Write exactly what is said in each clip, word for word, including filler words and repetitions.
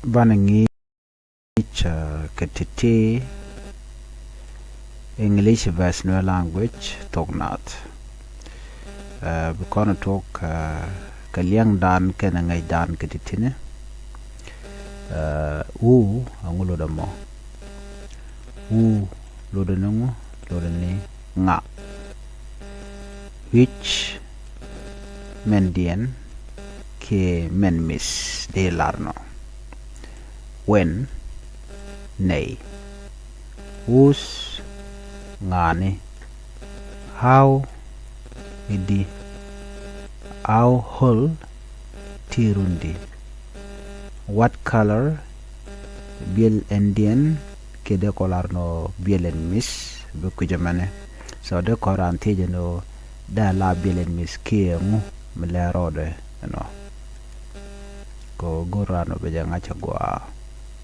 Banɛ ŋi̱i̱c kɛ ti̱ti̱ English vs Nuer language thok Naath. Bi kɔn tuɔk kɛ liɛŋdan kɛnɛ ŋäcdan kɛ ti̱ti̱ni. Wu, ɛŋu lotdɛ mɔ? Wu lotdɛ ni ŋu? Lotdɛ ni ŋa. Which, mɛndiɛn kiɛ mɛn mi̱th dee lar nɔ. When, nɛy. Whose, ŋa̱ni. How, i̱di. How old, ti rundi. What color, biɛl ɛndiɛn kiɛ dee kɔ lar nɔ biɛl ɛn mi̱th, bi kui̱c ɛmɛni. So dee kɔ ran thiec ɛn ɣöö dee la biɛl ɛn mi̱th kiɛ ŋu mi lɛr rɔɔdɛ ɛnɔ. Kɛ ɣöö go̱r ran ɔ bɛ jɛ ŋa̱c a gɔaa.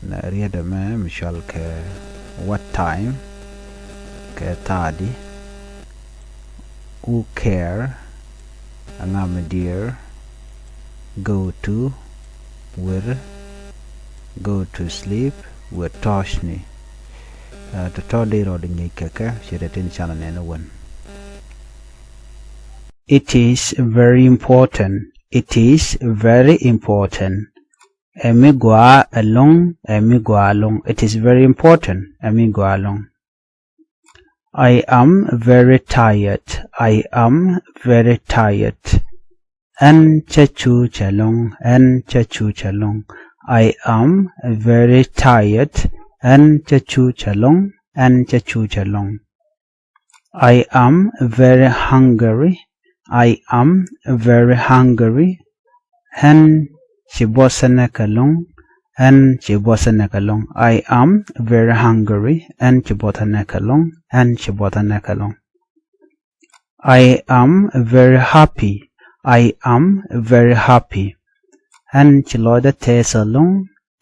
Nɛ riet ɛmɛ mi cɔal kɛ what time, kɛ thaadi. Who care, ɛŋa mi diɛɛr. Go to, wër. Go to sleep, wër tɔ̱ɔ̱cni. Tɔ̱tɔ̱ dee rɔɔdɛ ŋi̱i̱c kɛ kɛ, ce̱tɛ tin canɛ nɛn wän. It is very important. It is very important. Ɛ mi gɔaa ɛlɔ̱ŋ. Ɛ mi gɔaa ɛlɔ̱ŋ. It is very important. Ɛ mi gɔaa ɛlɔ̱ŋ. I am very tired. I am very tired. Ɛn cä cuuc ɛlɔ̱ŋ. Ɛn cä cuuc ɛlɔ̱ŋ. I am very tired. Ɛn cä cuuc ɛlɔ̱ŋ. Ɛn cä cuuc ɛlɔ̱ŋ. I am very hungry. I am very hungry. Ɛn ci buɔth ɛ nɛk ɛlɔ̱ŋ. Ɛn ci buɔth ɛ nɛk ɛlɔ̱ŋ. I am very hungry. Ɛn ci buɔth ɛ nɛk ɛlɔ̱ŋ. Ɛn ci buɔth ɛ nɛk ɛlɔ̱ŋ. I am very happy. I am very happy. Ɛn ci lɔcdä tɛth ɛlɔ̱ŋ.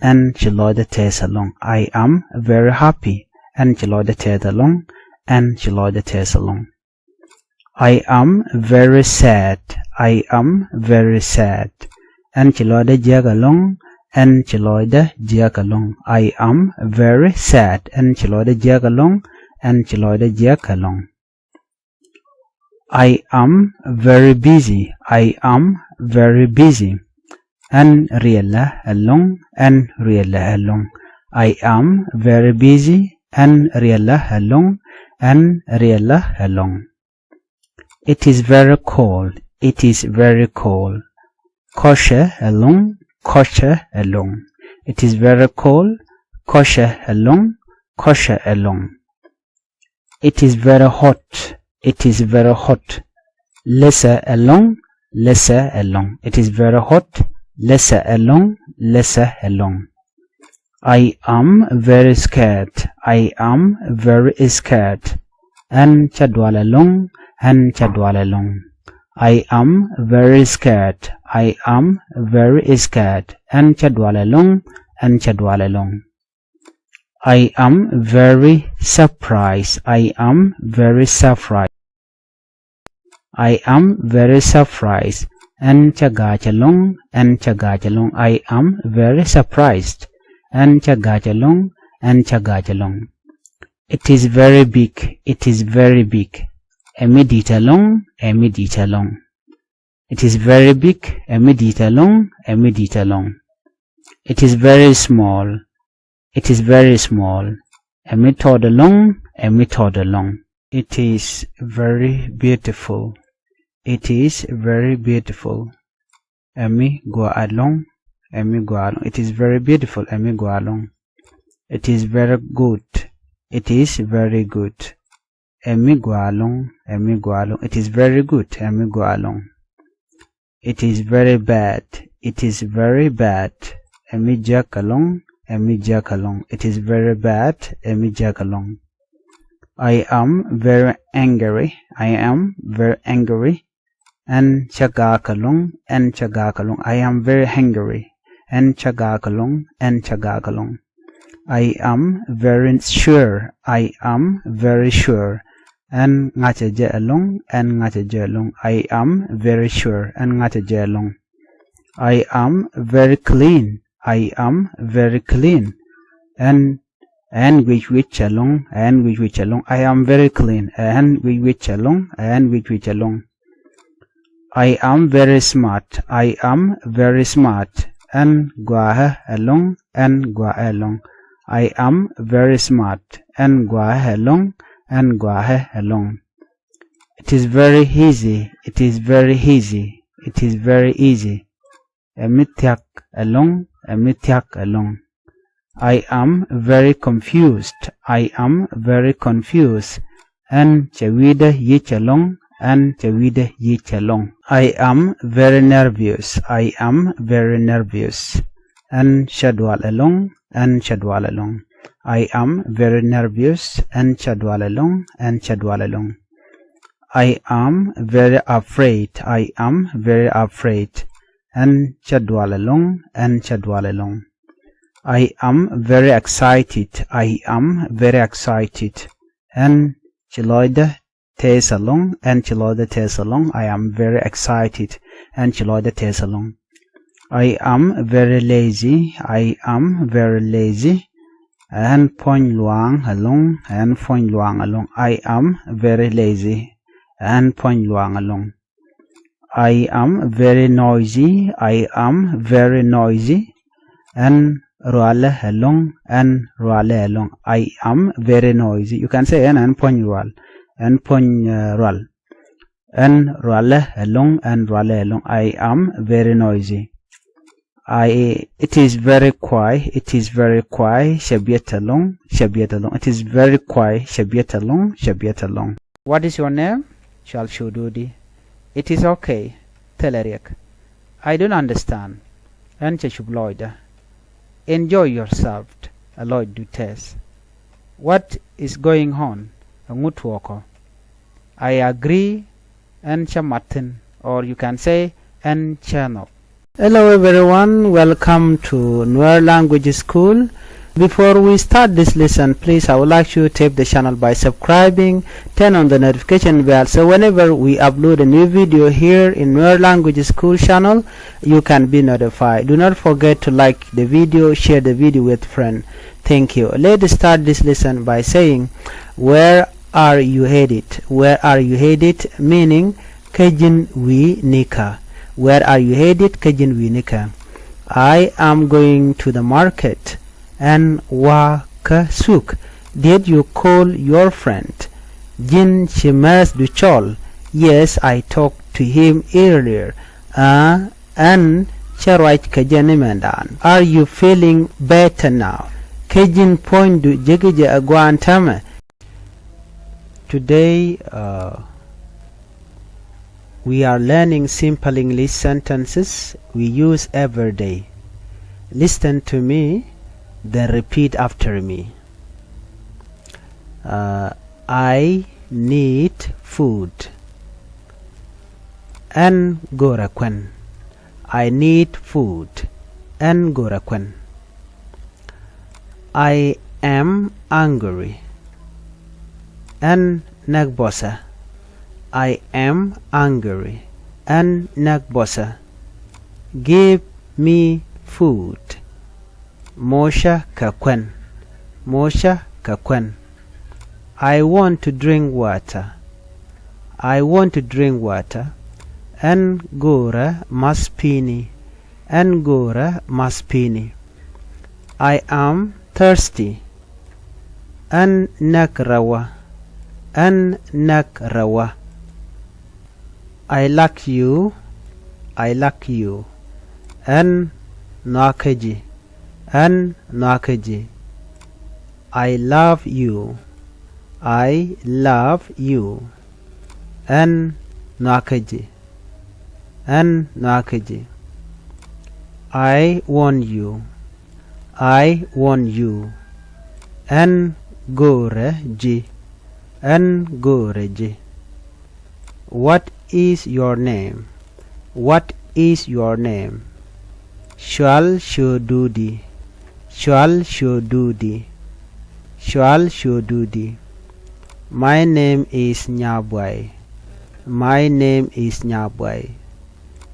Ɛn ci lɔcdä tɛth ɛlɔ̱ŋ. I am very happy. Ɛn ci lɔcdä tɛth ɛlɔ̱ŋ. Ɛn ci lɔcdä tɛth ɛlɔ̱ŋ. I am very sad. I am very sad. Ɛn ci lɔcdä jiäk ɛlɔ̱ŋ. Ɛn ci lɔcdä jiäk ɛlɔ̱ŋ. I am very sad. Ɛn ci lɔcdä jiäk ɛlɔ̱ŋ. Ɛn ci lɔcdä jiäk ɛlɔ̱ŋ. I am very busy. I am very busy. Ɛn riɛlä ɛlɔ̱ŋ. Ɛn riɛlä ɛlɔ̱ŋ. I am very busy. Ɛn riɛlä ɛlɔ̱ŋ. Ɛn riɛlä ɛlɔ̱ŋ. It is very cold. It is very cold. Kɔcɛ ɛlɔ̱ŋ. Kɔcɛ ɛlɔ̱ŋ. It is very cold. Kɔcɛ ɛlɔ̱ŋ. Kɔcɛ ɛlɔ̱ŋ. It is very hot. It is very hot. Lɛsɛ ɛlɔ̱ŋ. Lɛsɛ ɛlɔ̱ŋ. It is very hot. Lɛsɛ ɛlɔ̱ŋ. Lɛsɛ ɛlɔ̱ŋ. I am very scared. I am very scared. Ɛn cä dual ɛlɔ̱ŋ. Ɛn cä dual ɛlɔ̱ŋ. I am very scared. I am very scared. Ɛn cä dual ɛlɔ̱ŋ. Ɛn cä dual ɛlɔ̱ŋ. I am very surprised. I am very surprised. I am very surprised. Ɛn cä ga̱a̱c ɛlɔ̱ŋ. Ɛn cä ga̱a̱c ɛlɔ̱ŋ. I am very surprised. Ɛn cä ga̱a̱c ɛlɔ̱ŋ. Ɛn cä ga̱a̱c ɛlɔ̱ŋ. It is very big. It is very big. Ɛ mi di̱i̱t ɛlɔ̱ŋ. Ɛ mi di̱i̱t ɛlɔ̱ŋ. It is very big. Ɛ mi di̱i̱t ɛlɔ̱ŋ. Ɛ mi di̱i̱t ɛlɔ̱ŋ. It is very small. It is very small. Ɛ mi tɔt ɛlɔ̱ŋ. Ɛ mi tɔt ɛlɔ̱ŋ. It is very beautiful. It is very beautiful. Ɛ mi gɔaa ɛlɔ̱ŋ. Ɛ mi gɔaa ɛlɔ̱ŋ. It is very beautiful. Ɛ mi gɔaa ɛlɔ̱ŋ. It is very good. It is very good. Ɛ mi gɔaa ɛlɔ̱ŋ. Ɛ mi gɔaa ɛlɔ̱ŋ. It is very good. Ɛ mi gɔaa ɛlɔ̱ŋ. It is very bad. It is very bad. Ɛ mi jiäk ɛlɔ̱ŋ. Ɛ mi jiäk ɛlɔ̱ŋ. It is very bad. Ɛ mi jiäk ɛlɔ̱ŋ. I am very angry. I am very angry. Ɛn cä gaak ɛlɔ̱ŋ. Ɛn cä gaak ɛlɔ̱ŋ. I am very angry. Ɛn cä gaak ɛlɔ̱ŋ. Ɛn cä gaak ɛlɔ̱ŋ. I am very sure. I am very sure. Ɛn ŋa̱cä jɛ ɛlɔ̱ŋ. Ɛn ŋa̱cä jɛ ɛlɔ̱ŋ. I am very sure. Ɛn ŋa̱cä jɛ ɛlɔ̱ŋ. I am very clean. I am very clean. Ɛn, ɛn guic wi̱c ɛlɔ̱ŋ, ɛn guic wi̱c ɛlɔ̱ŋ. I am very clean. Ɛn guic wi̱c ɛlɔ̱ŋ, ɛn guic wi̱c ɛlɔ̱ŋ. I am very smart. I am very smart. Ɛn gɔaaɛ ɛlɔ̱ŋ, ɛn gɔaaɛ ɛlɔ̱ŋ. I am very smart. Ɛn gɔaaɛ ɛlɔ̱ŋ, ɛn gɔaaɛ ɛlɔ̱ŋ. It is very easy. It is very easy. It is very easy. Ɛ mi thia̱k ɛlɔ̱ŋ, ɛ mi thia̱k ɛlɔ̱ŋ. I am very confused. I am very confused. Ɛn cɛ wi̱i̱dä yic ɛlɔ̱ŋ, ɛn cɛ wi̱i̱dä yic ɛlɔ̱ŋ. I am very nervous. I am very nervous. Ɛn cä dual ɛlɔ̱ŋ, ɛn cä dual ɛlɔ̱ŋ. I am very nervous. Ɛn cä dual ɛlɔ̱ŋ, ɛn cä dual ɛlɔ̱ŋ. I am very afraid. I am very afraid. Ɛn cä dual ɛlɔ̱ŋ, ɛn cä dual ɛlɔ̱ŋ. I am very excited. I am very excited. Ɛn ci lɔcdä tɛɛth ɛlɔ̱ŋ, ɛn ci lɔcdä tɛɛth ɛlɔ̱ŋ. I am very excited. Ɛn ci lɔcdä tɛɛth ɛlɔ̱ŋ. I am very lazy. I am very lazy. Ɛn puɔ̱ny luaaŋ ɛlɔ̱ŋ, ɛn puɔ̱ny luaaŋ ɛlɔ̱ŋ. I am very lazy. Ɛn puɔ̱ny luaaŋ ɛlɔ̱ŋ. I am very noisy. I am very noisy. Ɛn rualä ɛlɔ̱ŋ, ɛn rualä ɛlɔ̱ŋ. I am very noisy. You can say ɛn, ɛn puɔ̱ny rual, ɛn puɔ̱ny, uh, rual. Ɛn rualä ɛlɔ̱ŋ, ɛn rualä ɛlɔ̱ŋ. I am very noisy. I, it is very quiet. It is very quiet. Cɛ biɛt ɛlɔ̱ŋ, cɛ biɛt ɛlɔ̱ŋ. It is very quiet. Cɛ biɛt ɛlɔ̱ŋ, cɛ biɛt ɛlɔ̱ŋ. What is your name? Cual cu duudi. It is okay. Thilɛ riɛk. I don't understand. Ɛn cɛ cup lɔcdä. Enjoy yourself. Ɛ lɔcdu tɛɛth. What is going on? Ɛŋu tuɔɔkɔ? I agree. Ɛn cä mat thi̱n, or you can say ɛn cä nhɔk. Hello everyone, welcome to Nuer Language School. Before we start this lesson, please, I would like you to tap the channel by subscribing, turn on the notification bell, so whenever we upload a new video here in Nuer Language School channel, you can be notified. Do not forget to like the video, share the video with friend. Thank you. Let's start this lesson by saying, where are you headed? Where are you headed? Meaning, kä ji̱n wi̱i̱ nikä? Where are you headed? Kä ji̱n wi̱i̱ nikä? I am going to the market. Ɛn wa̱a̱ kä thuk. Did you call your friend? Ji̱n ci mɛthdu cɔl? Yes, I talked to him earlier. Aa, ɛn cä ruac kɛ jɛ ni mɛndan. Are you feeling better now? Kä ji̱n puɔ̱nydu jekɛ jɛ ɛ gua̱a̱n täämɛ? Today, uh, we are learning simple English sentences we use every day. Listen to me, then repeat after me. Uh, I need food. Ɛn go̱o̱rɛ kuɛn. I need food. Ɛn go̱o̱rɛ kuɛn. I am hungry. Ɛn näk bɔthä. I am hungry. Ɛn näk bɔthä. Give me food. Mo̱o̱cä kɛ kuɛn. Mo̱o̱cä kɛ kuɛn. I want to drink water. I want to drink water. Ɛn go̱o̱rä math pi̱i̱ni. Ɛn go̱o̱rä math pi̱i̱ni. I am thirsty. Ɛn näk rɛwä. Ɛn näk rɛwä. I like you. I like you. Ɛn nhɔakä ji̱. Ɛn nhɔakä ji̱. I love you. I love you. Ɛn nhɔakä ji̱. Ɛn nhɔakä ji̱. I want you. I want you. Ɛn go̱o̱rä ji̱. Ɛn go̱o̱rä ji̱. What is your name? What is your name? Cual cu duudi. Cual cu duudi. Cual cu duudi. My name is Nyabuay. My name is Nyabuay.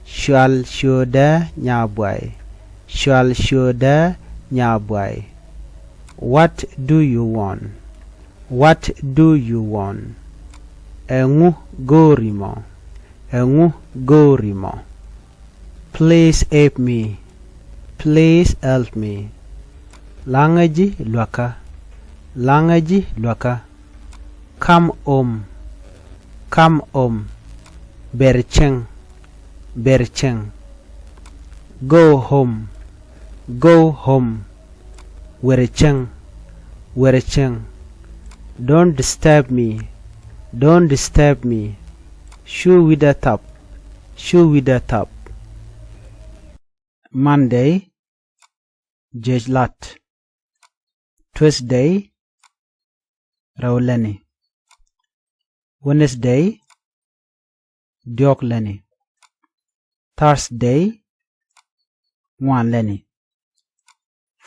Cual cuɔ̱dä Nyabuay. Cual ciötdä nyabuay. What do you want? What do you want? Ɛŋu go̱o̱ri mɔ? Ɛŋu go̱o̱ri mɔ? Please help me. Please help me. Laŋä ji̱ luäkä. Laŋä ji̱ luäkä. Come home. Come home. Ber cieŋ. Ber cieŋ. Go home. Go home. Wer cieŋ. Wer cieŋ. Don't disturb me. Don't disturb me. Cu wi̱dä thap. Cu wi̱dä thap. Monday, jiec lat. Tuesday, rɛw lätni. Wednesday, diɔ̱k lätni. Thursday, ŋuan lätni.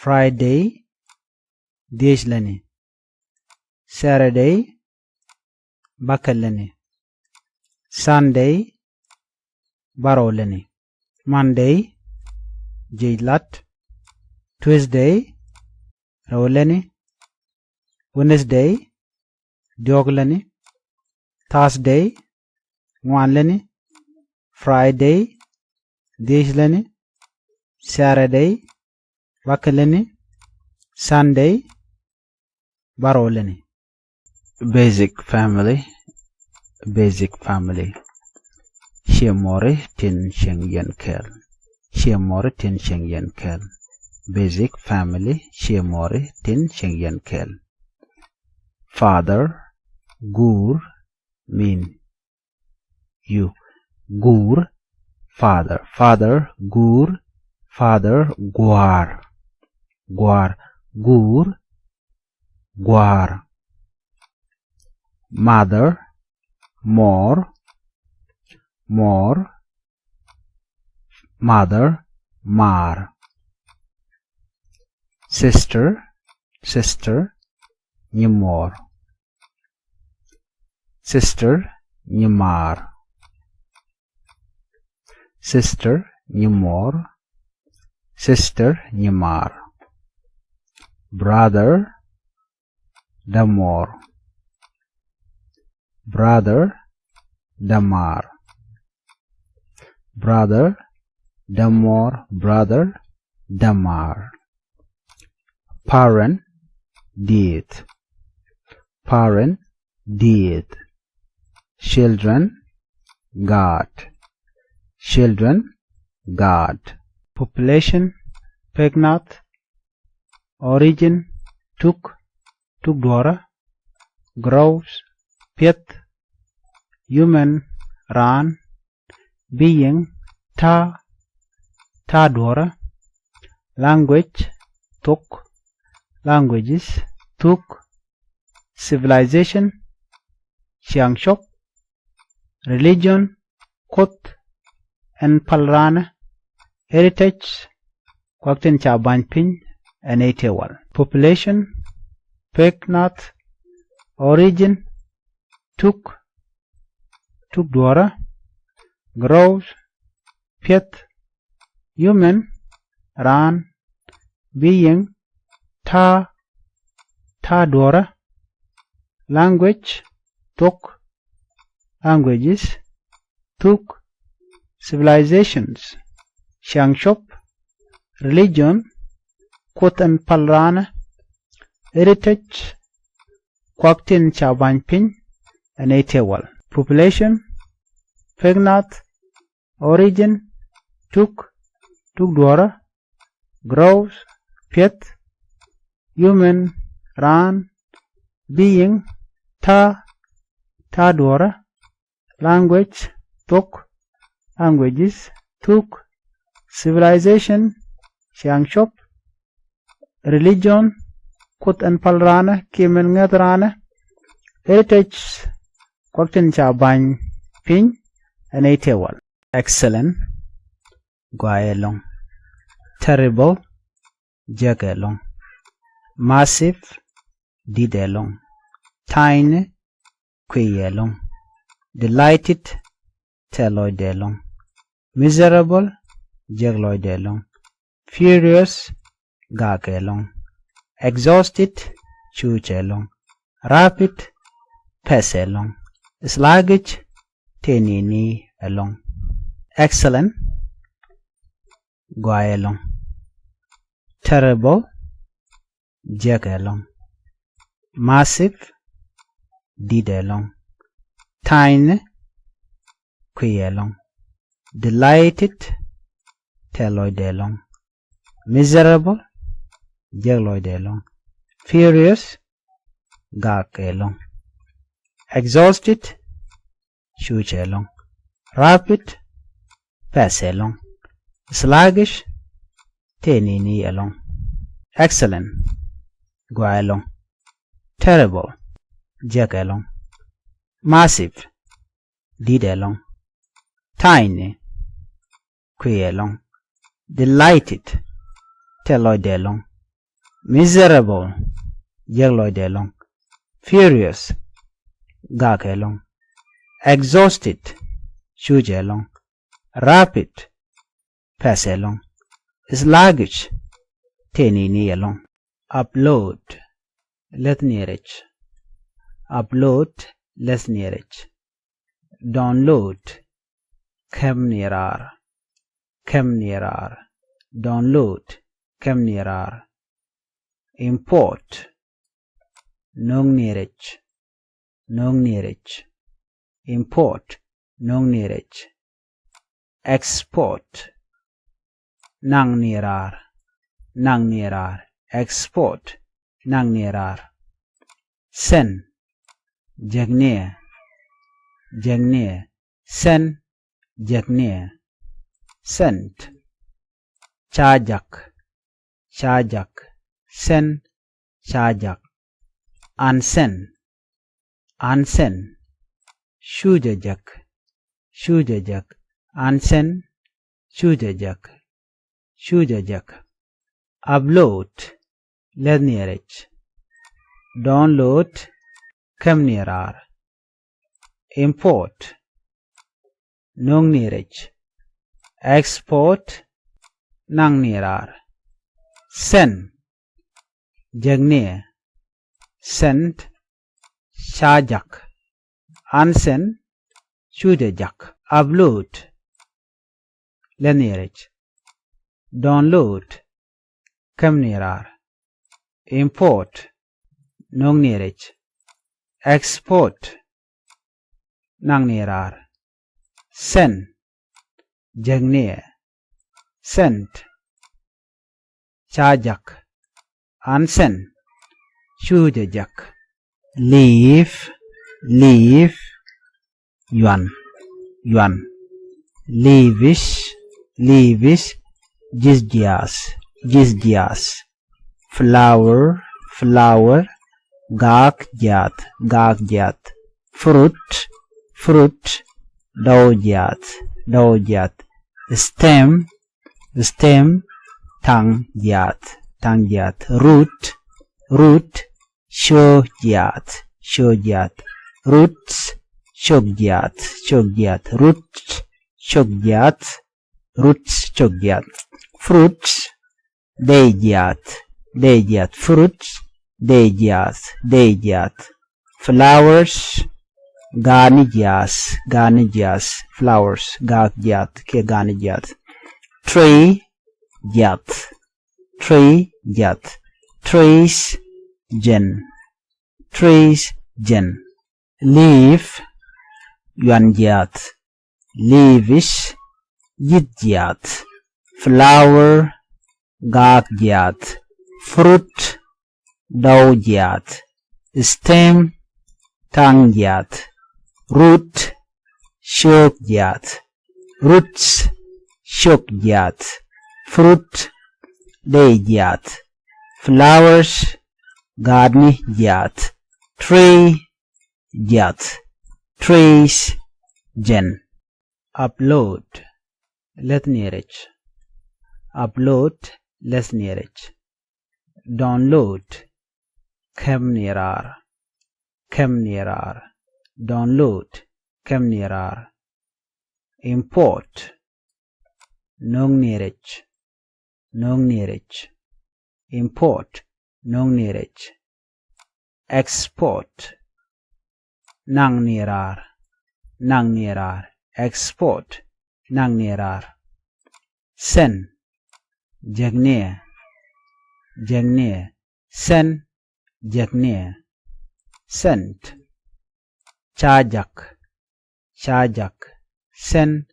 Friday, dhiec lätni. Saturday, bäkɛl lätni. Sunday, bärɔw lätni. Monday, jiec lat. Tuesday, rɛw lätni. Wednesday, diɔ̱k lätni. Thursday, ŋuan lätni. Friday, dhiec lätni. Saturday, bäkɛl lätni. Sunday, bärɔw lätni. Basic family. Basic family. Ciɛ mɔri tin cieŋ yɛn kɛl. Ciɛ mɔri tin cieŋ yɛn kɛl. Basic family. Ciɛ mɔri tin cieŋ yɛn kɛl. Father, guur, mean you. Guur, father. Father, guur. Father, gua̱a̱r. Gua̱a̱r. Guur, gua̱a̱r. Mother, mɔɔr. Mɔɔr. Mother, maar. Sister, sister, nyimɔɔr. Sister, nyimaar. Sister, nyimɔɔr. Sister, nyimaar. Brother, dämɔɔr. Brother, dämaar. Brother, dämɔɔr. Brother, dämaar. Parent, dieth. Parent, dieth. Children, gaat. Children, gaat. Population, pek nath. Origin, tuk, tuk duɔrä. Growth, piɛth. Human, raan. Being, ta̱a̱, ta̱a̱ duɔrä. Language, thok. Languages, thuk. Civilization, ciaŋ cop. Religion, kuoth ɛn päl raanä. Heritage, kuak tin ca ba̱ny piny ɛ nɛy tëë wal. Population, pek nath. Origin, tuk, tuk duɔrä. Growth, piɛth. Human, raan. Being, ta̱a̱, ta̱a̱ duɔrä. Language, thok. Languages, thuk. Civilizations, ciaŋ cop. Religion, kuoth ɛn päl raanä. Heritage, kuak tin ca ba̱ny piny ɛ nɛy tëë wal. Population, pek nath. Origin, tuk, tuk duɔrä. Growth, piɛth. Human, raan. Being, ta̱a̱, ta̱a̱ duɔrä. Language, thok. Languages, thuk. Civilization, ciaŋ cop. Religion, kuoth ɛn päl raanä kiɛ min ŋäth raanä. Heritage, kuak tin ca ba̱ny piny ɛ nɛy tëë wal. Excellent, gɔaa ɛlɔ̱ŋ. Terrible, jiäk ɛlɔ̱ŋ. Massive, di̱t ɛlɔ̱ŋ. Tiny, kuiy ɛlɔ̱ŋ. Delighted, tɛth lɔcdɛ ɛlɔ̱ŋ. Miserable, jiäk lɔcdɛ ɛlɔ̱ŋ. Furious, gak ɛlɔ̱ŋ. Exhausted, cuuc ɛlɔ̱ŋ. Rapid, pɛth ɛlɔ̱ŋ. Sluggish, tëë ni̱ni ɛlɔ̱ŋ. Excellent, gɔaa ɛlɔ̱ŋ. Terrible, jiäk ɛlɔ̱ŋ. Massive, di̱t ɛlɔ̱ŋ. Tiny, kuiy ɛlɔ̱ŋ. Delighted, tɛth lɔcdɛ ɛlɔ̱ŋ. Miserable, jiäk lɔcdɛ ɛlɔ̱ŋ. Furious, gak ɛlɔ̱ŋ. Exhausted, cuuc ɛlɔ̱ŋ. Rapid, pɛth ɛlɔ̱ŋ. Sluggish, tëë ni̱ni ɛlɔ̱ŋ. Excellent, gɔaa ɛlɔ̱ŋ. Terrible, jiäk ɛlɔ̱ŋ. Massive, di̱t ɛlɔ̱ŋ. Tiny, kuiy ɛlɔ̱ŋ. Delighted, tɛth lɔcdɛ ɛlɔ̱ŋ. Miserable, jiäk lɔcdɛ ɛlɔ̱ŋ. Furious, gak ɛlɔ̱ŋ. Exhausted, cuuc ɛlɔ̱ŋ. Rapid, pɛth ɛlɔ̱ŋ. Sluggish, tëë ni̱ni ɛlɔ̱ŋ. Upload, läth ni rɛc. Upload, läth ni rɛc. Download, käm ni raar. Käm ni raar. Download, käm ni raar. Import, no̱o̱ŋ ni rɛc. No̱o̱ŋ ni rɛc. Import, no̱o̱ŋ ni rɛc. Export, naŋ ni raar. Naŋ ni raar. Export, naŋ ni raar. Send, jäk ni. Jäk ni. Send, jäk ni. Sent, ca jak. Ca jak. Send, ca jak. Unsend, unsend, cuucä jak. Cuucä jak. Unsend, cuucä jak. Cuucä jak. Upload, läth ni rɛc. Download, käm ni raar. Import, no̱o̱ŋ ni rɛc. Export, naŋ ni raar. Send, jäk ni. Sent, ca jak. Unsend, cuucä jak. Upload, läth ni rɛc. Download, käm ni raar. Import, no̱o̱ŋ ni rɛc. Export, naŋ ni raar. Send, jäk ni. Sent, ca jak. Unsend, cuucä jak. Leave, leave, yuan, yuan. Leavish, leavish, ji̱th jiaath. Ji̱th jiaath. Flower, flower, gaak jiaath. Gaak jiaath. Fruit, fruit, dɔw jiaath. Dɔw jiaath. Stem, stem, taŋ jiaath. Taŋ jiaath. Root, root, ciöök jiaath. Ciöök jiaath. Roots, ciöök jiaath. Ciöök jiaath. Roots, ciöök jiaath. Roots, ciöök jiaath. Fruits, dɛy jiaath. Dɛy jiaath. Fruits, dɛy jiaath. Dɛy jiaath. Flowers, gaani jiaath. Gaani jiaath. Flowers, gaak jiaath kiɛ gaani jiaath. Tree, jiaath. Tree, jiaath. Trees, jɛn. Trees, jɛn. Leaf, yuan jiaath. Leavish, ji̱th jiaath. Flower, gaak jiaath. Fruit, dɔw jiaath. Stem, taŋ jiaath. Root, ciöök jiaath. Roots, ciöök jiaath. Fruit, dɛy jiaath. Flowers, gaani jiaath. Tree, jiaath. Trees, jɛn. Upload, läth ni rɛc. Upload, läth ni rɛc. Download, käm ni raar. Käm ni raar. Download, käm ni raar. Import, no̱o̱ŋ ni rɛc. No̱o̱ŋ ni rɛc. Import. No̱o̱ŋ ni rɛc. Export. Naŋ ni raar. Naŋ ni raar. Export. Naŋ ni raar. Send. Jäk ni. Jäk ni. Send. Jäk ni. Sent. Ca jäk. Ca jäk. Send.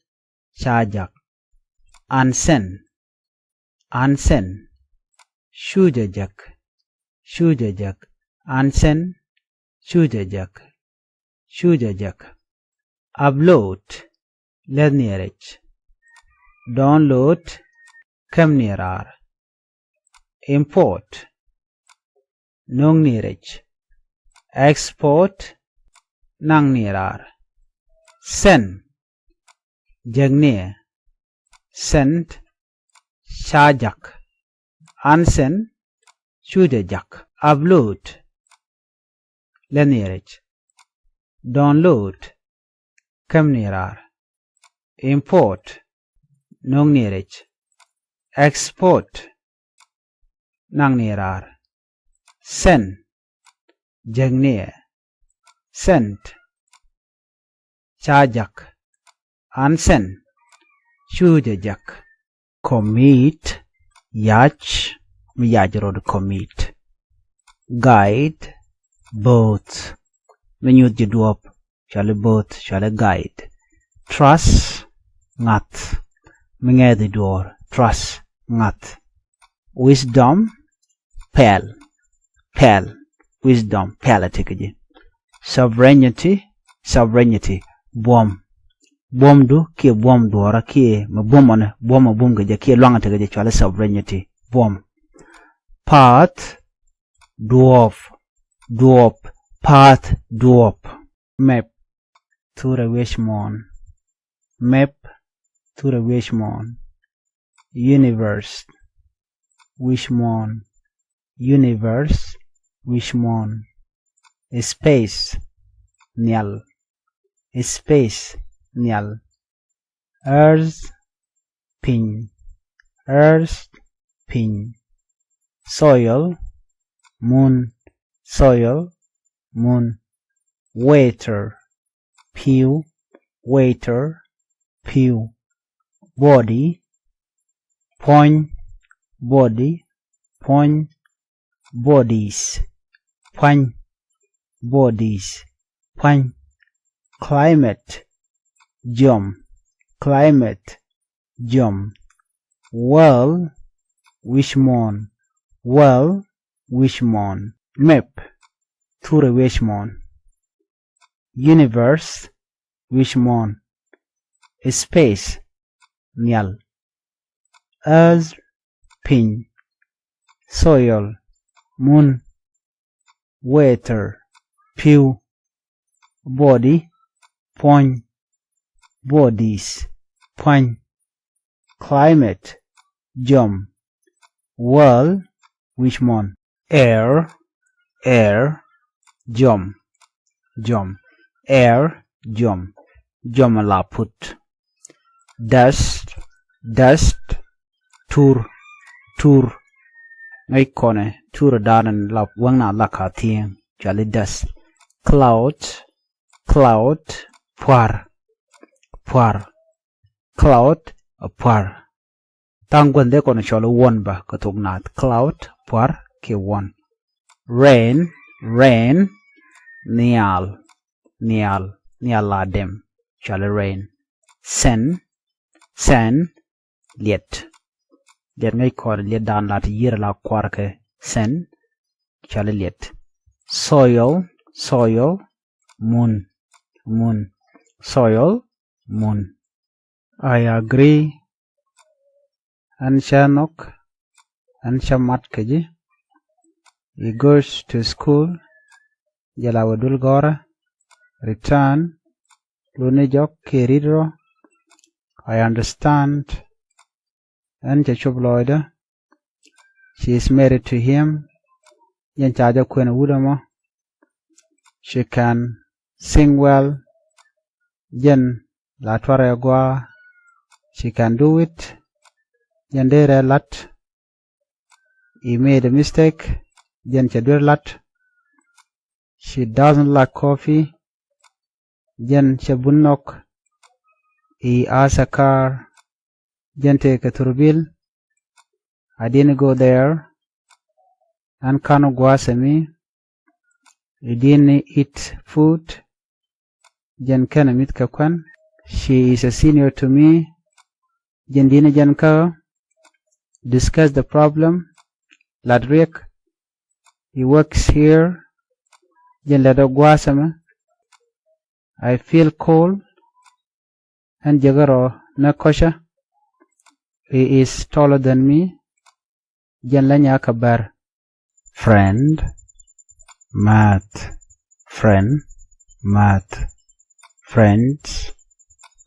Ca jäk. Unsend. Unsend. Cucä jäk. Cucä jäk. Unsend. Cucä jäk. Cucä jäk. Upload. Leth ni rɛc. Download. Käm ni raar. Import. No̱o̱ŋ ni rɛc. Export. Naŋ ni raar. Send. Jäk ni. Send. Ca jäk. Unsend. Cucä jäk. Upload. Leth ni rɛc. Download. Käm ni raar. Import. No̱o̱ŋ ni rɛc. Export. Naŋ ni raar. Send. Jäk ni. Sent. Ca jäk. Unsend. Cucä jäk. Commit. Yac. Mi yac rot commit. Guide. Both. Mi nyuth ji̱ duɔ̱ɔ̱p. Cɔali both. Cɔali guide. Trust. Ŋa̱th. Mi ŋɛth i̱ duɔ̱ɔ̱r. Trust. Ŋa̱th. Wisdom. Pɛl. Pɛl. Wisdom. Pɛl a ti kɛ ji̱. Sovereignty. Sovereignty. Buɔ̱m. Buɔ̱mdu kiɛ buɔ̱m duɔ̱ɔ̱rä kiɛ mɛ buɔ̱m ɔnɛ buɔ̱m a buɔ̱m kɛ jɛ kiɛ luaŋ a ti kɛ jɛ cɔali sovereignty. Buɔ̱m. Path. Duɔ̱ɔ̱p. Duɔ̱ɔ̱p. Path. Duɔ̱ɔ̱p. Map. Thurɛ wiec muɔ̱ɔ̱n. Map. Thurɛ wiec muɔ̱ɔ̱n. Universe. Wiec muɔ̱ɔ̱n. Universe. Wiec muɔ̱ɔ̱n. Space. Nhial. Space. Nhial. Earth. Piny. Earth. Piny. Soil. Mun. Soil. Mun. Water. Pi̱w. Water. Pi̱w. Body. Puɔ̱ny. Body. Puɔ̱ny. Bodies. Puɔ̱ny. Bodies. Puɔ̱ny. Climate. Jiɔm. Climate. Jiɔm. Well. Wiec muɔ̱ɔ̱n. Well. Wiec muɔ̱ɔ̱n. Map. Thurɛ wiec muɔ̱ɔ̱n. Universe. Wiec muɔ̱ɔ̱n. Space. Nhial. Earth. Piny. Soil. Mun. Water. Pi̱w. Body. Puɔ̱ny. Bodies. Puɔ̱ny. Climate. Jiɔm. Well. Wiec muɔ̱ɔ̱n. Air. Air. Jiɔm. Jiɔm. Air. Jiɔm. Jiɔm la put. Dust. Dust. Tur. Tur. Ŋäc kɔnɛ tur dan la wäŋna la ka thi̱eŋ. Cɔali dust. Cloud. Cloud. Pua̱r. Pua̱r. Cloud. A pua̱r. Tha̱a̱ŋ gua̱n dee kɔn cɔl i̱ wuɔ̱n bä kä thok naath. Cloud. Pua̱r. Kiɛ wuɔ̱n. Rain. Rain. Nhial. Nhial. Nhial la dem. Cɔl i̱ rain. Send. Send. Liɛt. Liɛt ŋäc kɔn liɛt dan la ti yier la kuar kɛ. Send. Cɔl i̱ liɛt. Soil. Soil. Mun. Mun. Soil. Mun. I agree. Ɣän cä nhɔk. Ɣän cä mat kä ji̱. He goes to school. Jɛ la wä dul gɔrä. Return. Luni jɔk kiɛ rit rɔ. I understand. Ɣän cɛ cop lɔɔcdä. She is married to him. Jɛn ca jɛ kuɛn wut ɛmɔ. She can sing well. Jɛn la tuarɛ gua. She can do it. Jɛn dee rɛ lat. He made a mistake. Jɛn cɛ duer lat. She doesn't like coffee. Jɛn cɛ bun nhɔk. He has a car. Jɛn tëë kɛ thurbil. I didn't go there. Ɣän /ka̱n gua̱a̱th ɛmɛ. He didn't eat food. Jɛn /kenɛ mi̱th kɛ kuän. She is a senior to me. Jɛn di̱t ni jɛn kä ɣä. Discuss the problem. Lat riɛk. He works here. Jɛn lätdɛ gua̱a̱th ɛmɛ. I feel cold. Ɣän jek rɔ ni kɔcä. He is taller than me. Jɛn lɛ nyaakä bär. Friend, määth. Friend, määth. Friends,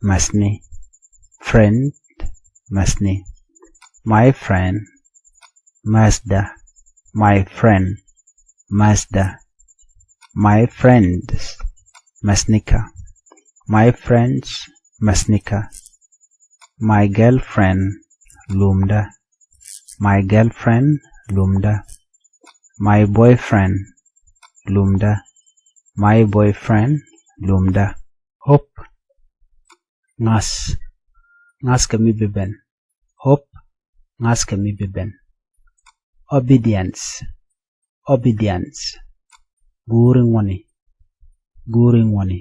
mäthni. Friend, mäthni. My friend, määthdä. My friend, määthdä. My friends, mäthnikä. My friends, mäthnikä. My girlfriend, lumdä. My girlfriend, lumdä. My boyfriend, lumdä. My boyfriend, lumdä. Hope, ŋa̱th. Ŋa̱th kɛ mi bi ben. Hope, ŋa̱th kɛ mi bi ben. Obedience, obedience. Guuri ŋuɔni. Guuri ŋuɔni.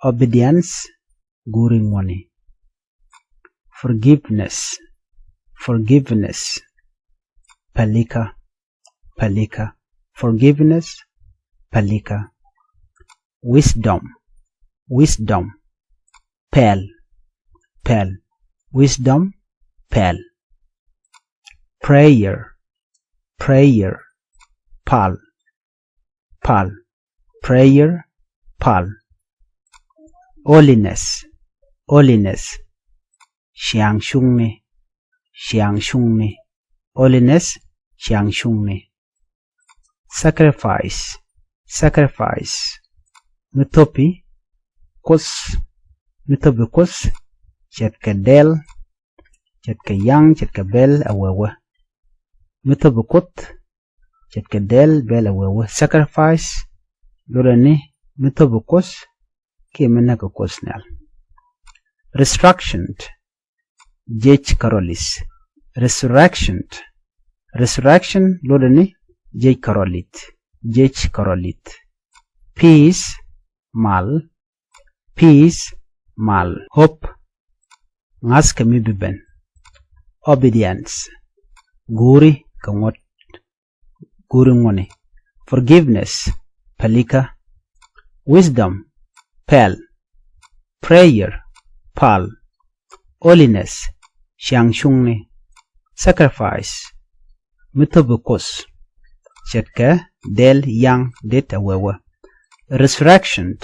Obedience, guuri ŋuɔni. Forgiveness, forgiveness. Pälikä, pälikä. Forgiveness, pälikä. Wisdom, wisdom. Pɛl, pɛl. Wisdom, pɛl. Prayer, prayer. Pal, pal. Prayer, pal. Holiness, holiness. Ciaŋ cuŋni, ciaŋ cuŋni. Holiness, ciaŋ cuŋni. Sacrifice, sacrifice. Mi thopi Kuoth, mi thopi Kuoth ce̱tkɛ dɛl, ce̱tkɛ yaŋ, ce̱tkɛ bɛl ɛ wewä. Mi thopi Kuoth ce̱tkɛ dɛl, bɛl ɛ wewä. Sacrifice lotdɛ ni mi thopi Kuoth kiɛ mi näk kɛ Kuoth nhial. Resurrection, jiɛc kärɔli̱th. Resurrection, resurrection lotdɛ ni jiɛc kärɔli̱th, jiɛc kärɔli̱th. Peace, mal. Peace, mal. Hope, ŋa̱th kɛ mi bi ben. Obedience, guuri kɛ ŋuɔ̱t, guuri ŋuɔ̱ni. Forgiveness, pälikä. Wisdom, pɛl. Prayer, pal. Holiness, ciaŋ cuŋni. Sacrifice, mi thopi Kuoth ce̱tkɛ dɛl, yaŋ, det ɛ wewä. Resurrection,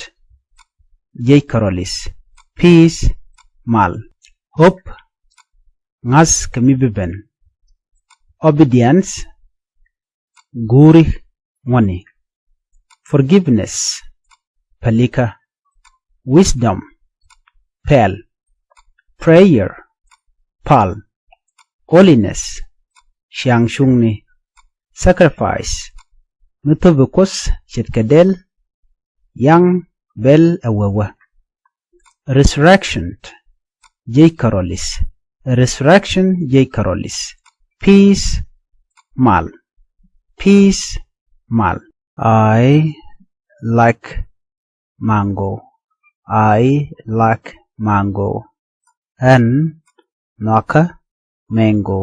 jiɛc kärɔli̱th. Peace, mal. Hope, ŋa̱th kɛ mi bi ben. Obedience, guuri ŋuɔ̱ni. Forgiveness, pälikä. Wisdom, pɛl. Prayer, pal. Holiness, ciaŋ cuŋni. Sacrifice, mi thopi Kuoth ce̱tkɛ dɛl, yaŋ, bɛl ɛ wewä. Resurrection, jiɛc kärɔli̱th. Resurrection, jiɛc kärɔli̱th. Peace, mal. Peace, mal. I like mango. I like mango. Ɣän nhɔakä mango.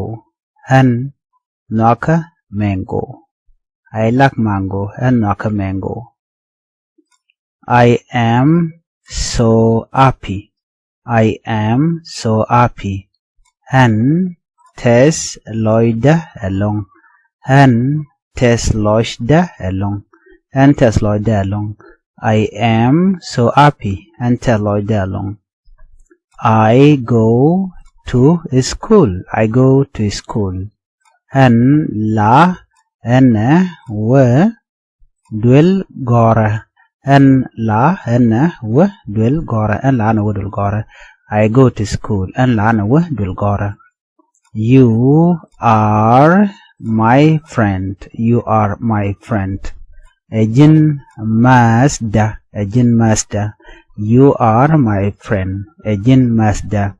Ɣän nhɔakä mango. I like mango. Ɣän nhɔakä mango. I am so happy. I am so happy. Ɣän tɛth lɔcdä ɛlɔ̱ŋ. Ɣän tɛth lɔcdä ɛlɔ̱ŋ. Ɣän tɛth lɔcdä ɛlɔ̱ŋ. I am so happy. Ɣän tɛth lɔcdä ɛlɔ̱ŋ. I go to school. I go to school. Ɣän la ɣänɛ wä duel gɔ̱rä. Ɣän la ɣänɛ wä duel gɔ̱rä. Ɣän la ɣänɛ wä duel gɔ̱rä. I go to school. Ɣän la ɣänɛ wä duel gɔ̱rä. You are my friend. You are my friend. Ɛ ji̱n määthdä. Ɛ ji̱n määthdä. You are my friend. Ɛ ji̱n määthdä.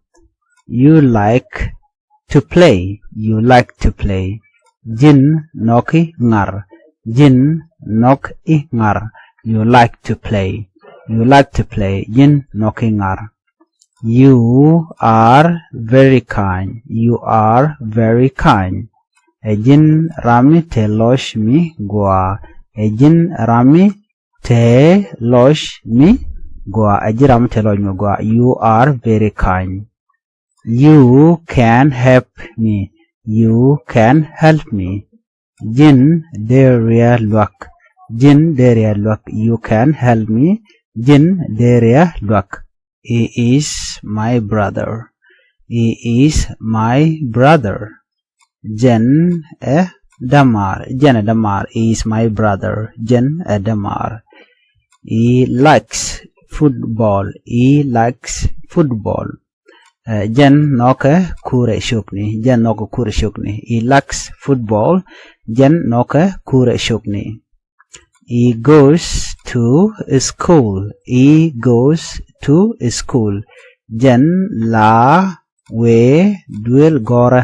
You like to play. You like to play. Ji̱n nhɔki ŋar. Ji̱n nhɔki ŋar. You like to play. You like to play. Ji̱n nhɔki ŋar. You are very kind. You are very kind. Ɛ ji̱n ram mi te lɔc mi gɔaa. Ɛ ji̱n ram mi te lɔc mi gɔaa. Ɛ ji̱n ram mi te lɔc mi gɔaa. You are very kind. You can help me. You can help me. Ji̱n dee riɛ luäk. Ji̱n dee riɛ luäk. You can help me. Ji̱n dee riɛ luäk. He is my brother. He is my brother. Jɛn ɛ dämaar. Jɛn ɛ dämaar. He is my brother. Jɛn ɛ dämaar. He likes football. He likes football. Ɛ, jɛn nhɔkɛ kurɛ copni. Jɛn nhɔkɛ kurɛ copni. He likes football. Jɛn nhɔkɛ kurɛ copni. He goes to school. He goes to school. Jɛn la wëë duël gɔ̱rä.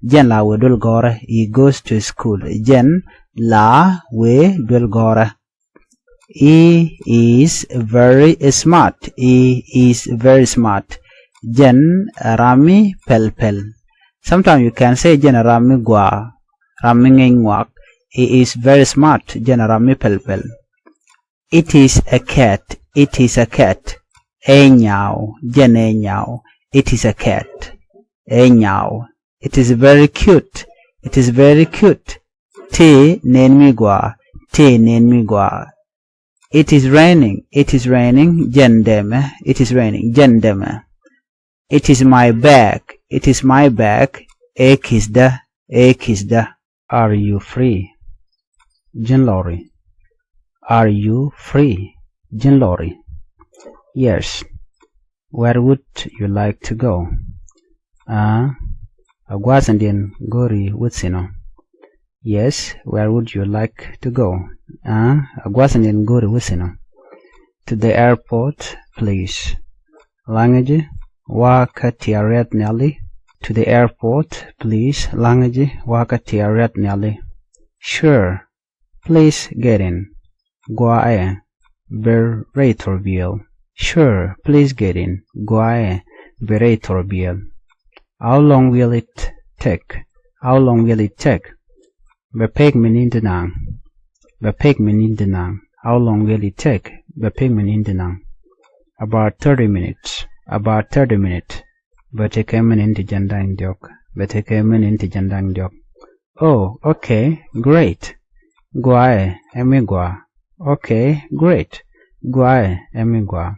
Jɛn la wëë duël gɔ̱rä. He goes to school. Jɛn la wëë duël gɔ̱rä. He is very smart. He is very smart. Jɛn ram mi pɛl pɛl. Sometimes you can say jɛn ram mi gɔaa. Ram mi ŋäc ŋuak. He is very smart. Jɛn ram mi pɛl pɛl. It is a cat. It is a cat. Ɛ nyaw. Jɛn ɛ nyaw. It is a cat. Ɛ nyaw. It is very cute. It is very cute. Tëë nɛn mi gɔaa. Tëë nɛn mi gɔaa. It is raining. It is raining. Jɛn dɛmɛ. It is raining. Jɛn dɛmɛ. It is my bag. It is my bag. Ɛ ki̱thdä. Ɛ ki̱thdä. Are you free? Ji̱n lɔri. Are you free? Ji̱n lɔri. Yes. Where would you like to go? Aa, a gua̱a̱th in diɛn go̱ri wä thi̱n ɔ? Yes, where would you like to go? Aa, a gua̱a̱th in diɛn go̱ri wä thi̱n ɔ? To the airport, please. Laŋä ji̱ wa̱a̱ kä tia̱riat nhiali. To the airport, please. Laŋä ji̱ wa̱a̱ kä tia̱riat nhiali. Sure. Please get in. Gua̱a̱ ɛ, bɛ rɛy thurbiɛl. Sure, please get in. Gua̱a̱ ɛ, bɛ rɛy thurbiɛl. How long will it take? How long will it take? Bɛ pek minin ti naŋ. Bɛ pek minin ti naŋ. How long will it take? Bɛ pek minin ti naŋ. About thirty minutes. About thirty minutes. Bɛ tekɛ minin ti jiɛn da̱ŋ diɔ̱k. Bɛ tekɛ minin ti jiɛn da̱ŋ diɔ̱k. Oh, okay, great. Gua̱a̱ ɛ, ɛ mi gɔaa. Okay, great. Gua̱a̱ ɛ, ɛ mi gɔaa.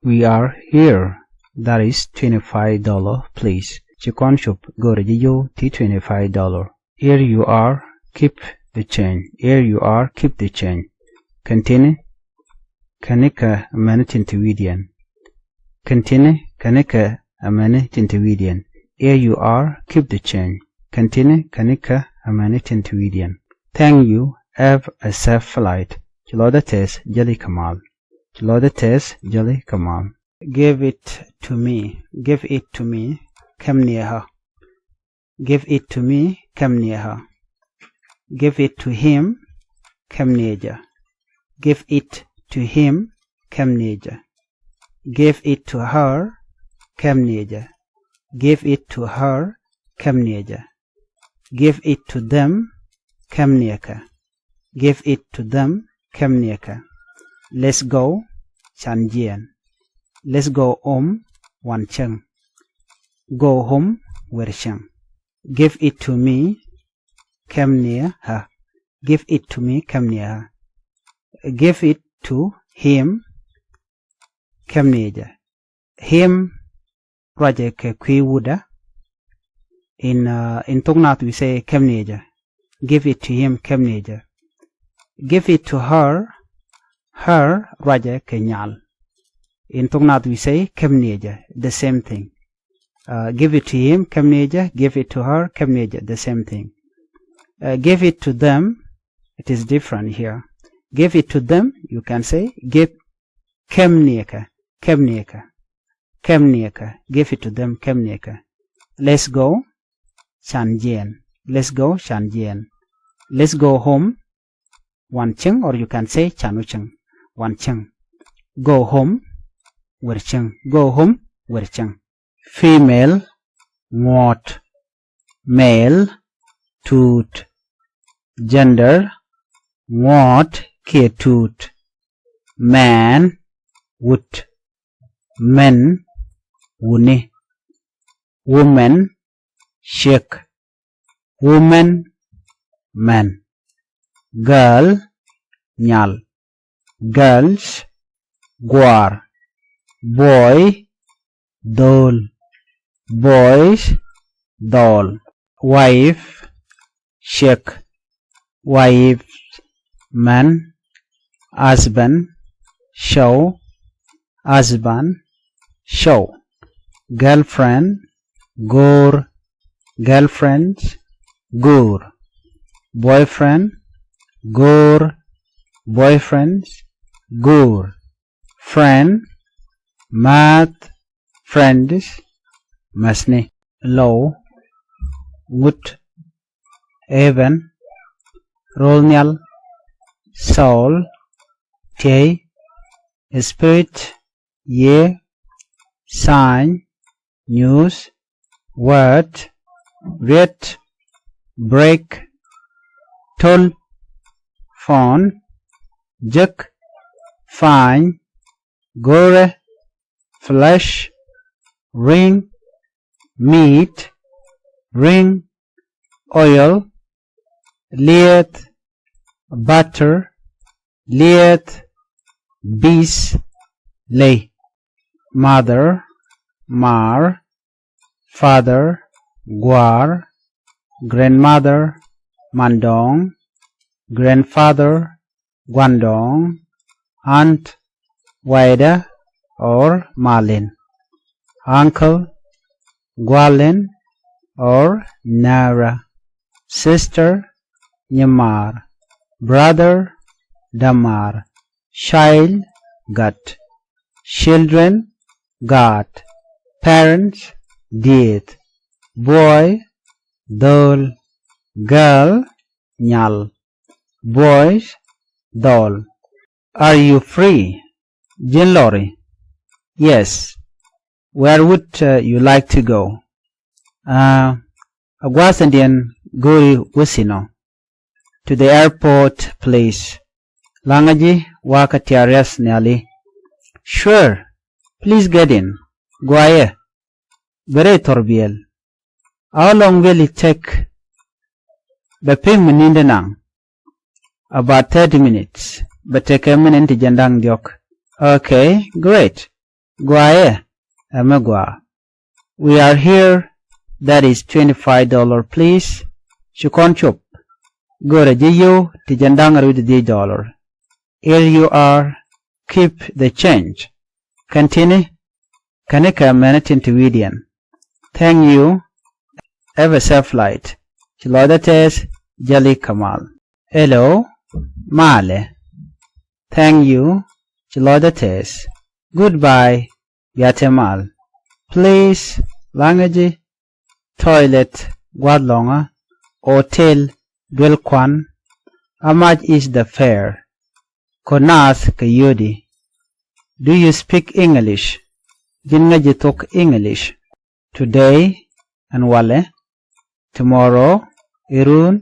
We are here. That is twenty-five dollar, please. Ci kɔn cop go̱rɛ ji̱ yio̱w ti twenty-five dollar. Here you are, keep the change. Here you are, keep the change. Kɛn ti̱ni, kɛn ni kɛ mɛni tin ti wi̱i̱diɛn. Kɛn ti̱ni, kɛn ni kɛ mɛni tin ti wi̱i̱diɛn. Here you are, keep the change. Kɛn ti̱ni, kɛn ni kɛ mɛni tin ti wi̱i̱diɛn. Thank you, have a safe flight. Ci lɔcdä tɛth, jäli kɛ mal. Ci lɔcdä tɛth, jäli kɛ mal. Give it to me. Give it to me. Kɛm ni ɛ ɣä. Give it to me, kɛm ni ɛ ɣä. Give it to him, kɛm ni ɛ jɛ. Give it to him, kɛm ni ɛ jɛ. Give it to her, kɛm ni ɛ jɛ. Give it to her, kɛm ni ɛ jɛ. Give it to them, kɛm ni ɛ kɛ. Give it to them, kɛm ni ɛ kɛ. Let's go, can jiɛɛn. Let's go home, wan cäŋ. Go home, wer cäŋ. Give it to me, kɛm ni ɛ ɣä. Give it to me, kɛm ni ɛ ɣä. Give it to him, kɛm ni ɛ jɛ. Him ruacɛ kɛ kui̱ wutdä. In, uh, in thok nath we say kɛm ni ɛ jɛ. Give it to him, kɛm ni ɛ jɛ. Give it to her, her ruacɛ kɛ nyal. In thok nath we say kɛm ni ɛ jɛ, the same thing. Uh, give it to him, kɛm ni ɛ jɛ. Give it to her, kɛm ni ɛ jɛ, the same thing. uh, give it to them. It is different here. Give it to them, you can say, give, kɛm ni kɛ, kɛm ni kɛ, kɛm ni kɛ. Give it to them, kɛm ni kɛ. Let's go, can jiɛn. Let's go, can jiɛn. Let's go home, wan cieŋ, or you can say, can wä cieŋ, wan cieŋ. Go home, wër cieŋ. Go home, wër cieŋ. Female, ŋuɔ̱t. Male, tuut. Gender, ŋuɔ̱t kiɛ tuut. Man, wut. Men, wuni. Women, ciek. Women, men. Girl, nyal. Girls, gua̱a̱r. Boy, dhöl. Boys, dhɔl. Wife, ciek. Wife, man. Husband, cɔw. Husband, cɔw. Girlfriend, go̱o̱r. Girlfriends, go̱o̱r. Boyfriend, go̱o̱r. Boyfriends, go̱o̱r. Friend, määth. Friends, mäthni. Low, ŋut. Heaven, ro̱l nhial. Soul, tiey. Spirit, yiëë. Sign, nyuuth. Word, riet. Break, to̱l. Phone, jek. Fine, go̱rɛ. Flesh, ring. Meat, ring. Oil, lieth. Butter, lieth. Bees, ley. Mother, maar. Father, gua̱a̱r. Grandmother, mandɔɔŋ. Grandfather, guandɔɔŋ. Aunt, waydä or malin. Uncle, gualin or näära. Sister, nyimaar. Brother, dämaar. Child, gat. Children, gaat. Parents, dieth. Boy, dhöl. Girl, nyal. Boys, dhɔl. Are you free? Ji̱n lɔri? Yes. Where would, uh, you like to go? Uh, a gua̱a̱thändiɛn go̱o̱ri wä thi̱n ɔ? To the airport, please. Laŋä ji̱ wakä tia̱a̱r ria̱th nhiali. Sure. Please get in. Guayɛ. Bɛ rɛy thɔrbiɛl. How long will it take? Bɛ pi̱ŋ mi ni̱n di naŋ? About thirty minutes. Bɛ tekɛ minit ti jiɛn da̱ŋ diɔ̱k. Okay, great. Guayɛ. Ɛmɛ gua̱a̱. We are here. That is twenty-five dollar, please. Ci kɔn cop. Go̱rɛ ji̱ yio̱w ti jiɛn da̱ŋ rɛw di dhieec dollar. Here you are. Keep the change. Kɛn tini. Kɛn ikɛ mɛni tin ti wi̱i̱diɛn. Thank you. Have a safe flight. Ci lɔcdä tɛɛth, jäli kɛ mal. Hello. Malɛ. Thank you. Ci lɔcdä tɛɛth. Goodbye. Bia te mal. Please. Laŋä ji̱. Toilet, gua̱th lɔ̱ŋä. Hotel, duel kuan. How much is the fare? Ko̱ naath kɛ yio̱di. Do you speak English? Ji̱n ŋäc ji̱ thok English? Today, ɛn walɛ. Tomorrow, irun.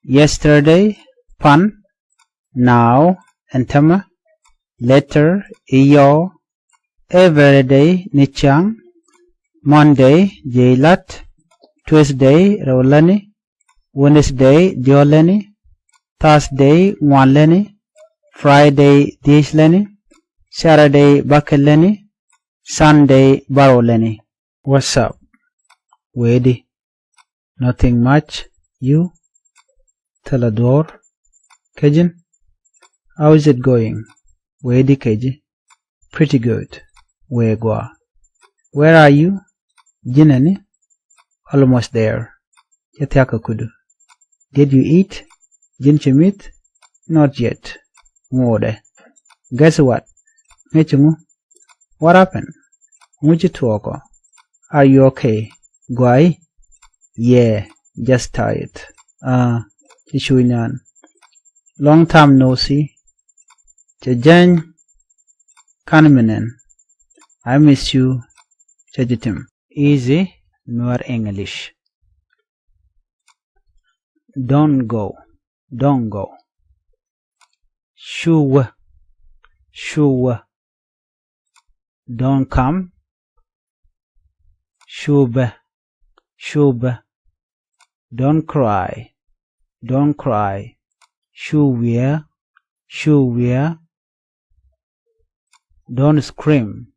Yesterday, pan. Now, ɛn tämɛ. Later, iyɔw. Every day, ni ciaŋ. Monday, jiɛc lat. Tuesday, rɛw lätni. Wednesday, diɔ̱k lätni. Thursday, ŋuan lätni. Friday, dhiec lätni. Saturday, bäkɛl lätni. Sunday, bärɔw lätni. What's up? Wee di? Nothing much. You? Thilɛ duɔ̱ɔ̱r. Kä ji̱n? How is it going? Wee di kɛ ji̱? Pretty good. Wee gɔaa. Where are you? Ji̱n ɛni? Almost there. Cä thia̱k kä kudu. Did you eat? Ji̱n ci mi̱th? Not yet. Ŋuudɛ. Guess what? Ŋäc ŋu? What happened? Ŋu ci tuɔɔkɔ? Are you okay? Guay? Yeah, just tired. Aa, ci cuuc naan. Long time no see. Cɛ jɛny. Kan mi nɛn. I miss you. Cɛ ji̱ tim. Easy Nuer English. Don't go. Don't go. Cu wä. Cu wä. Don't come. Cu bä. Cu bä. Don't cry. Don't cry. Cu wiɛ. Cu wiɛ. Don't scream.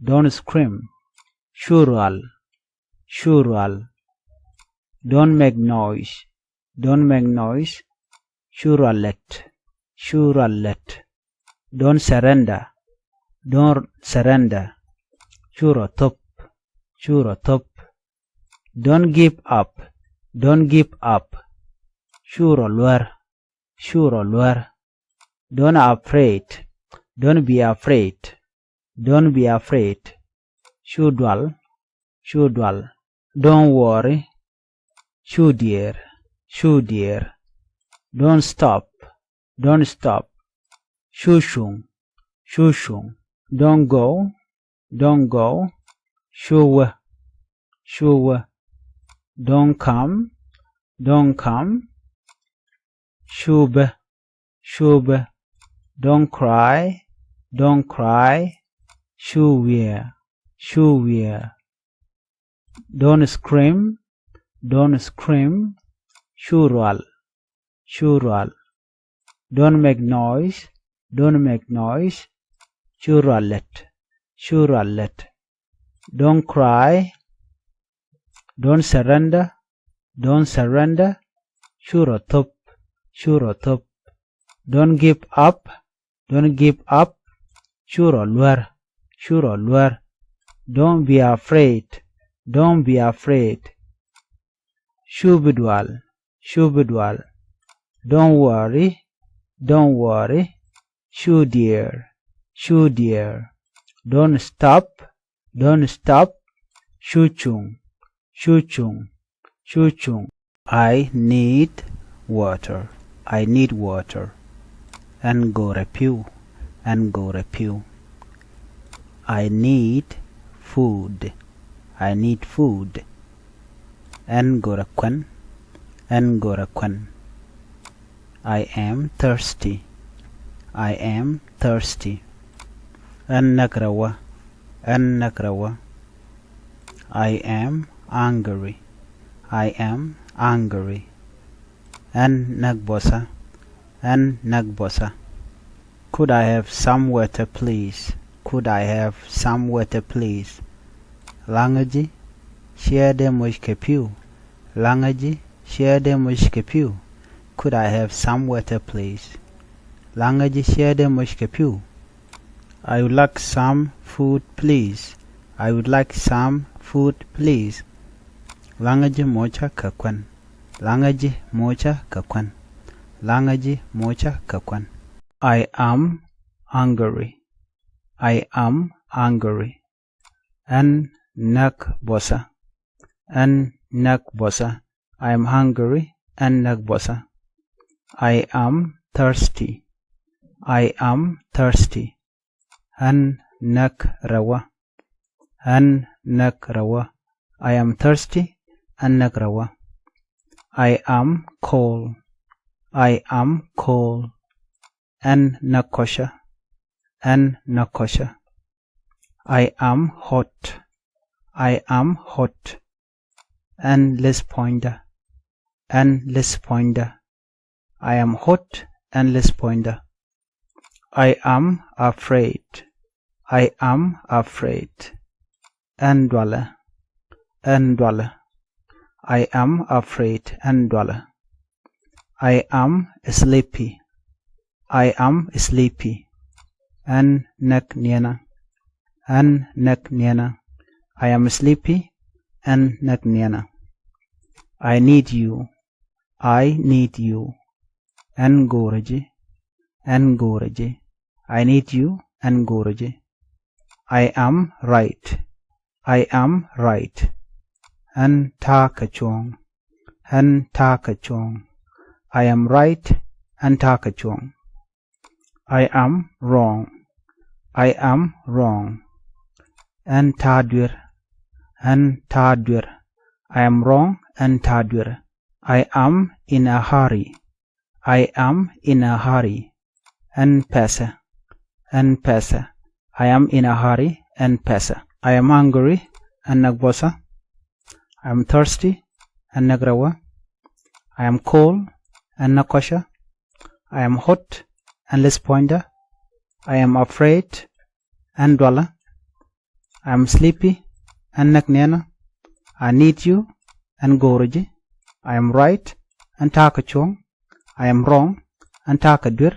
Don't scream. Cu rual. Cu rual. Don't make noise. Don't make noise. Cu rual lät. Cu rual lät. Don't surrender. Don't surrender. Cu rɔ thop. Cu rɔ thop. Don't give up. Don't give up. Cu rɔ luär. Cu rɔ luär. Don't afraid. Don't be afraid. Don't be afraid. Cu dual. Cu dual. Don't worry. Cu diɛɛr. Cu diɛɛr. Don't stop. Don't stop. Cu cuŋ. Cu cuŋ. Don't go. Don't go. Cu wä. Cu wä. Don't come. Don't come. Cu bä. Cu bä. Don't cry. Don't cry. Cu wiɛ. Cu wiɛ. Don't scream. Don't scream. Cu rual. Cu rual. Don't make noise. Don't make noise. Cu rual lät. Cu rual lät. Don't cry. Don't surrender. Don't surrender. Cu rɔ thop. Cu rɔ thop. Don't give up. Don't give up. Cu rɔ luär. Cu rɔ luär. Don't be afraid. Don't be afraid. Cu bi dual. Cu bi dual. Don't worry. Don't worry. Cu diɛɛr. Cu diɛɛr. Don't stop. Don't stop. Cu cuŋ. Cu cuŋ. Cu cuŋ. I need water. I need water. Ɛn go̱rɛ pi̱w. Ɛn go̱rɛ pi̱w. I need food. I need food. Ɛn go̱rɛ kuɛn. Ɛn go̱rɛ kuɛn. I am thirsty. I am thirsty. Ɛn näk rɛwä. Ɛn näk rɛwä. I am hungry. I am hungry. Ɛn näk bɔsä. Ɛn näk bɔsä. Could I have some water, please? Could I have some water, please? Laŋä ji̱ ciɛ dee moc kɛ pi̱w. Laŋä ji̱ ciɛ dee moc kɛ pi̱w. Could I have some water, please? Laŋä ji̱ ciɛ dee moc kɛ pi̱w. I would like some food, please. I would like some food, please. Laŋä ji̱ mocä kɛ kuɛn. Laŋä ji̱ mocä kɛ kuɛn. Laŋä ji̱ mocä kɛ kuɛn. I am hungry. I am hungry. Ɛn näk bɔsä. Ɛn näk bɔsä. I am hungry. Ɛn näk bɔsä. I am thirsty. I am thirsty. Ɛn näk rɛwä. Ɛn näk rɛwä. I am thirsty. Ɛn näk rɛwä. I am cold. I am cold. Ɛn näk kɔcä. Ɛn näk kɔcä. I am hot. I am hot. Ɛn lith puɔ̱nydä. Ɛn lith puɔ̱nydä. I am hot. Ɛn lith puɔ̱nydä. I am afraid. I am afraid. Ɛn dualɛ. Ɛn dualɛ. I am afraid. Ɛn dualɛ. I am sleepy. I am sleepy. Ɛn näk niɛnä. Ɛn näk niɛnä. I am sleepy. Ɛn näk niɛnä. I need you. I need you. Ɛn go̱o̱rä ji̱. Ɛn go̱o̱rä ji̱. I need you. Ɛn go̱o̱rä ji̱. I am right. I am right. Ɛn ta̱a̱ kɛ cuɔ̱ɔ̱ŋ. Ɛn ta̱a̱ kɛ cuɔ̱ɔ̱ŋ. I am right. Ɛn ta̱a̱ kɛ cuɔ̱ɔ̱ŋ. I am wrong. I am wrong. Ɛn ta̱a̱ duer. Ɛn ta̱a̱ duer. I am wrong. Ɛn ta̱a̱ duer. I am in a hurry. I am in a hurry. Ɛn pɛsɛ. Ɛn pɛsɛ. I am in a hurry. Ɛn pɛsɛ. I am hungry. Ɛn näk buɔthä. I am thirsty. Ɛn näk rɛwä. I am cold. Ɛn näk kɔcä. I am hot. Ɛn li̱th puɔ̱nydä. I am afraid. Ɛn dualä. I am sleepy. Ɛn näk niɛnä. I need you. Ɛn go̱o̱rä ji̱. I am right. Ɛn ta̱a̱ kɛ cuɔ̱ɔ̱ŋ. I am wrong. Ɛn ta̱a̱ kɛ duer.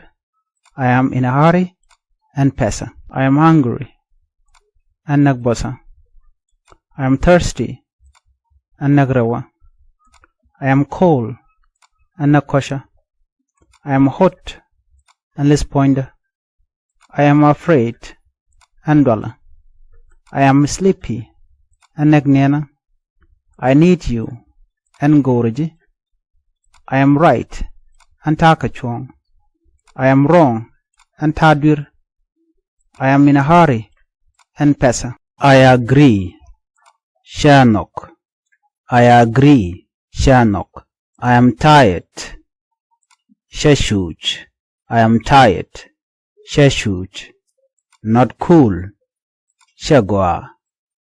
I am in a hurry. Ɛn pɛsɛ. I am hungry. Ɛn näk buɔthä. I am thirsty. Ɛn näk rɛwä. I am cold. Ɛn näk kɔcä. I am hot. Ɛn li̱th puɔ̱nydä. I am afraid. Ɛn dualä. I am sleepy. Ɛn näk niɛnä. I need you. Ɛn go̱o̱rä ji̱. I am right. Ɛn ta̱a̱ kɛ cuɔ̱ɔ̱ŋ. I am wrong. Ɛn ta̱a̱ duer. I am in a hurry. Ɛn pɛsɛ. I agree. Cä nhɔk. I agree. Cä nhɔk. I am tired. Cä cuuc. I am tired. Cä cuuc. Not cool. Cä gɔaa.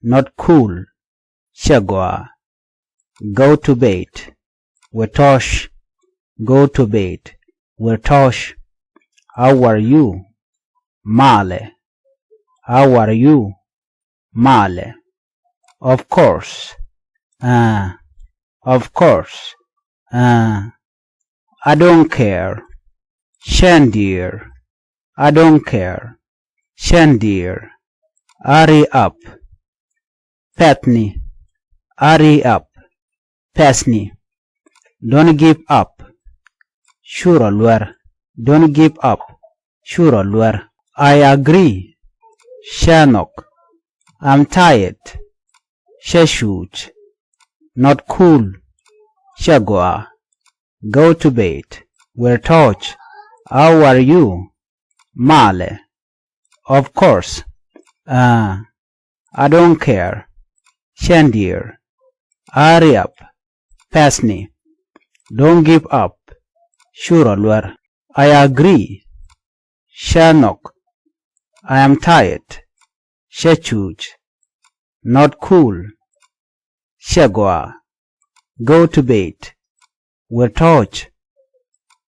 Not cool. Cä gɔaa. Go to bed. Wä tɔ̱ɔ̱c. Go to bed. Wä tɔ̱ɔ̱c. How are you? Malɛ. How are you? Malɛ. Of course. Aa. Of course. Aa. I don't care. Cä diɛɛr. I don't care. Cä diɛɛr. Hurry up. Pɛthni. Hurry up. Pɛthni. Don't give up. Cu rɔ luär. Don't give up. Cu rɔ luär. I agree. Cä nhɔk. I'm tired. Cä cuuc. Not cool. Cä gɔaa. Go to bed. Wä tɔ̱ɔ̱c. How are you? Malɛ. Of course. Aa. I don't care. Cä diɛɛr. Hurry up. Pɛthni. Don't give up. Cu rɔ luär. I agree. Cä nhɔk. I am tired. Cä cuuc. Not cool. Cä gɔaa. Go to bed. Wä tɔ̱ɔ̱c.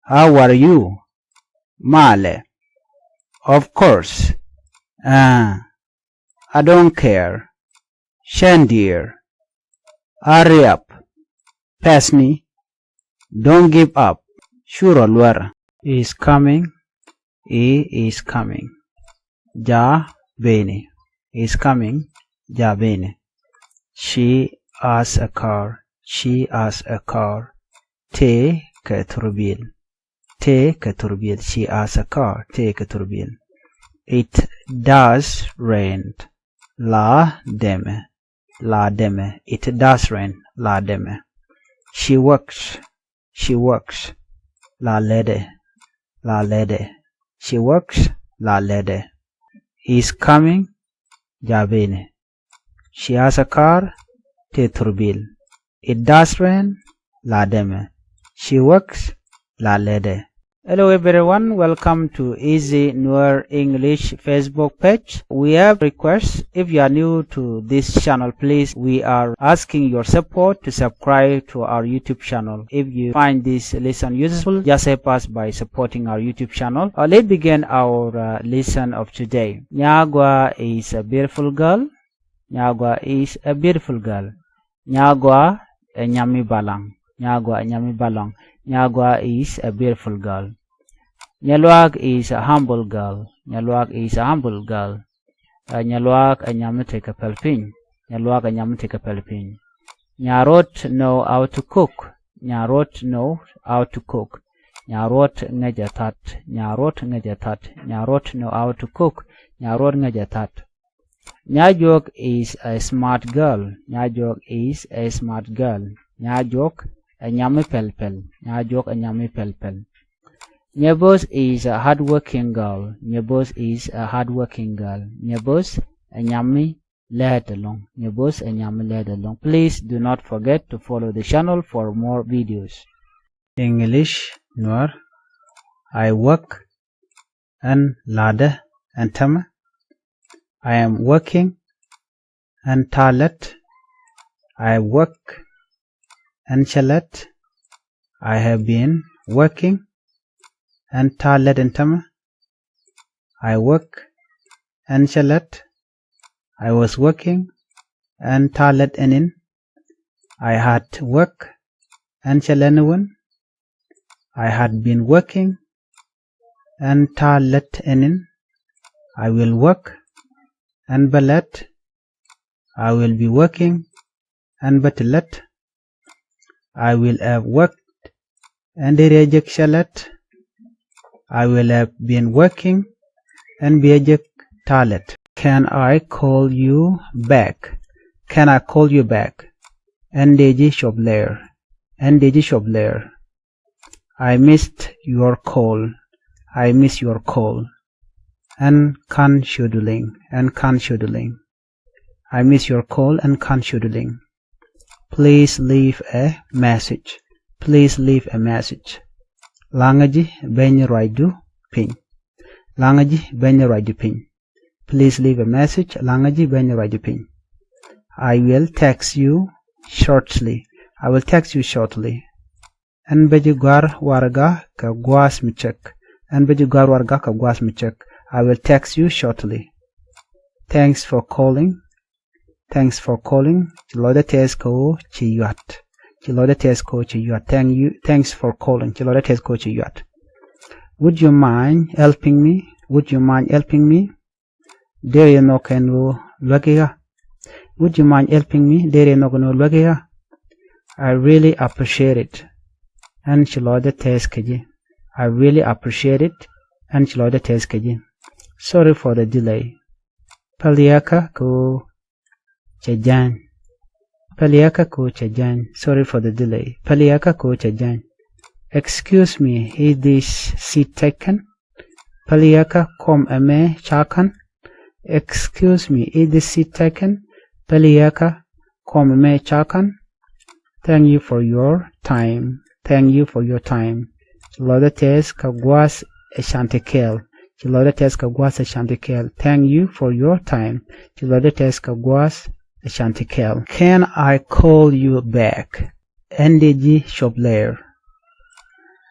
How are you? Malɛ. Of course. Aa. I don't care. Cä diɛɛr. Hurry up. Pɛthni. Don't give up. Cu rɔ luär. He is coming. He is coming. Jaa beni. He is coming. Jaa beni. She has a car. She has a car. Tëë kɛ thurbil. Tëë kɛ thurbil. She has a car. Tëë kɛ thurbil. It does rain. La dɛmɛ. La dɛmɛ. It does rain. La dɛmɛ. She works. She works. La lätdɛ. La lätdɛ. She works. La lätdɛ. He is coming. Jaa beni. She has a car. Tëë thurbil. It does rain. La dɛmɛ. She works. La lätdɛ. Hello everyone, welcome to Easy Nuer English Facebook page. We have requests. If you are new to this channel, please, we are asking your support to subscribe to our YouTube channel. If you find this lesson useful, just help us by supporting our YouTube channel. Uh, let's begin our uh, lesson of today. Nyagwa is a beautiful girl. Nyagwa is a beautiful girl. Nyagwa ɛ nyami balaŋ. Nyagwa ɛ nyami balaŋ. Nyagwa is a beautiful girl. Nyaluak is a humble girl. Nyaluak is a humble girl. Ɛ Nyaluak ɛ nyami tekɛ pɛl piny. Nyaluak ɛ nyami tekɛ pɛl piny. Nyarot know how to cook. Nyaruot know how to cook. Nyaruot ŋäcɛ that. Nyaruot ŋäcɛ that. Nyaruot know how to cook. Nyaruot ŋäcɛ that. Nyajuɔk is a smart girl. Nyajuɔk is a smart girl. Nyajuɔk ɛ nyami pɛlpɛl. Nyajuɔk ɛ nyami pɛlpɛl. Nyɛboth is a hardworking girl. Nyɛboth is a hardworking girl. Nyɛboth ɛ nyami lɛɛt ɛlɔ̱ŋ. Nyɛboth ɛ nyami lɛɛt ɛlɔ̱ŋ. Please do not forget to follow the channel for more videos. English, Nuer. I work, ɛn la̱tdä, ɛn tämɛ. I am working, ɛn ta̱a̱ lät. I work, ɛn cä lät. I have been working, ɛn ta̱a̱ lät ɛn tämɛ. I work, ɛn cä lät. I was working, ɛn ta̱a̱ lät ɛn in. I had work, ɛn cä lät ni wän. I had been working, ɛn ta̱a̱ lät ɛn in. I will work, ɛn bä lät. I will be working, ɛn bä ti lät. I will have worked, ɛn deri ɛ jek cä lät. I will have been working, ɛn bi ɛ jek ta̱a̱ lät. Can I call you back? Can I call you back? Ɛn dee ji̱ cop lɛɛr. Ɛn dee ji̱ cop lɛɛr. I missed your call. I missed your call. Ɛn ka̱n ciötdu liŋ. Ɛn ka̱n ciötdu liŋ. I missed your call, ɛn ka̱n ciötdu liŋ. Please leave a message. Please leave a message. La̱ŋä ji̱ beny ruacdu piny. La̱ŋä ji̱ beny ruacdu piny. Please leave a message. La̱ŋä ji̱ beny ruacdu piny. I will text you shortly. I will text you shortly. Ɛn bä ji̱ gɔ̱a̱r warɛga kɛ gua̱a̱th mi cäk. Ɛn bä ji̱ gɔ̱a̱r warɛga kɛ gua̱a̱th mi cäk. I will text you shortly. Thanks for calling. Thanks for calling. Ci lɔcdä tɛth kɛ ɣöö ci yuat. Ci lɔcdä tɛth kɛ ɣöö ci yuat. Thank you. Thanks for calling. Ci lɔcdä tɛth kɛ ɣöö ci yuat. Would you mind helping me? Would you mind helping me? Deri nhɔk kɛn ɣöö luäki ɣä. Would you mind helping me? Deri nhɔk kɛn ɣöö luäki ɣä. I really appreciate it. Ɛn ci lɔcdä tɛth kɛ ji̱. I really appreciate it. Ɛn ci lɔcdä tɛth kɛ ji̱. Sorry for the delay. Päliäkä kɛ ɣöö cɛ jäny. Päliäkä kɛ ɣöö cɛ jäny. Sorry for the delay. Päliäkä kɛ ɣöö cɛ jäny. Excuse me, is this seat taken? Päliäkä, kɔm ɛmɛ ca ka̱n? Excuse me, is this seat taken? Päliäkä, kɔm ɛmɛ ca ka̱n? Thank you for your time. Thank you for your time. Ci lɔcdä tɛth kɛ gua̱a̱th ɛ can ti kɛɛl. Ci lɔcdä tɛth kɛ gua̱a̱th ɛ can ti kɛɛl. Thank you for your time. Ci lɔcdä tɛth kɛ gua̱a̱th ɛ can ti kɛɛl. Can I call you back? Ɛn dee ji̱ cop lɛɛr.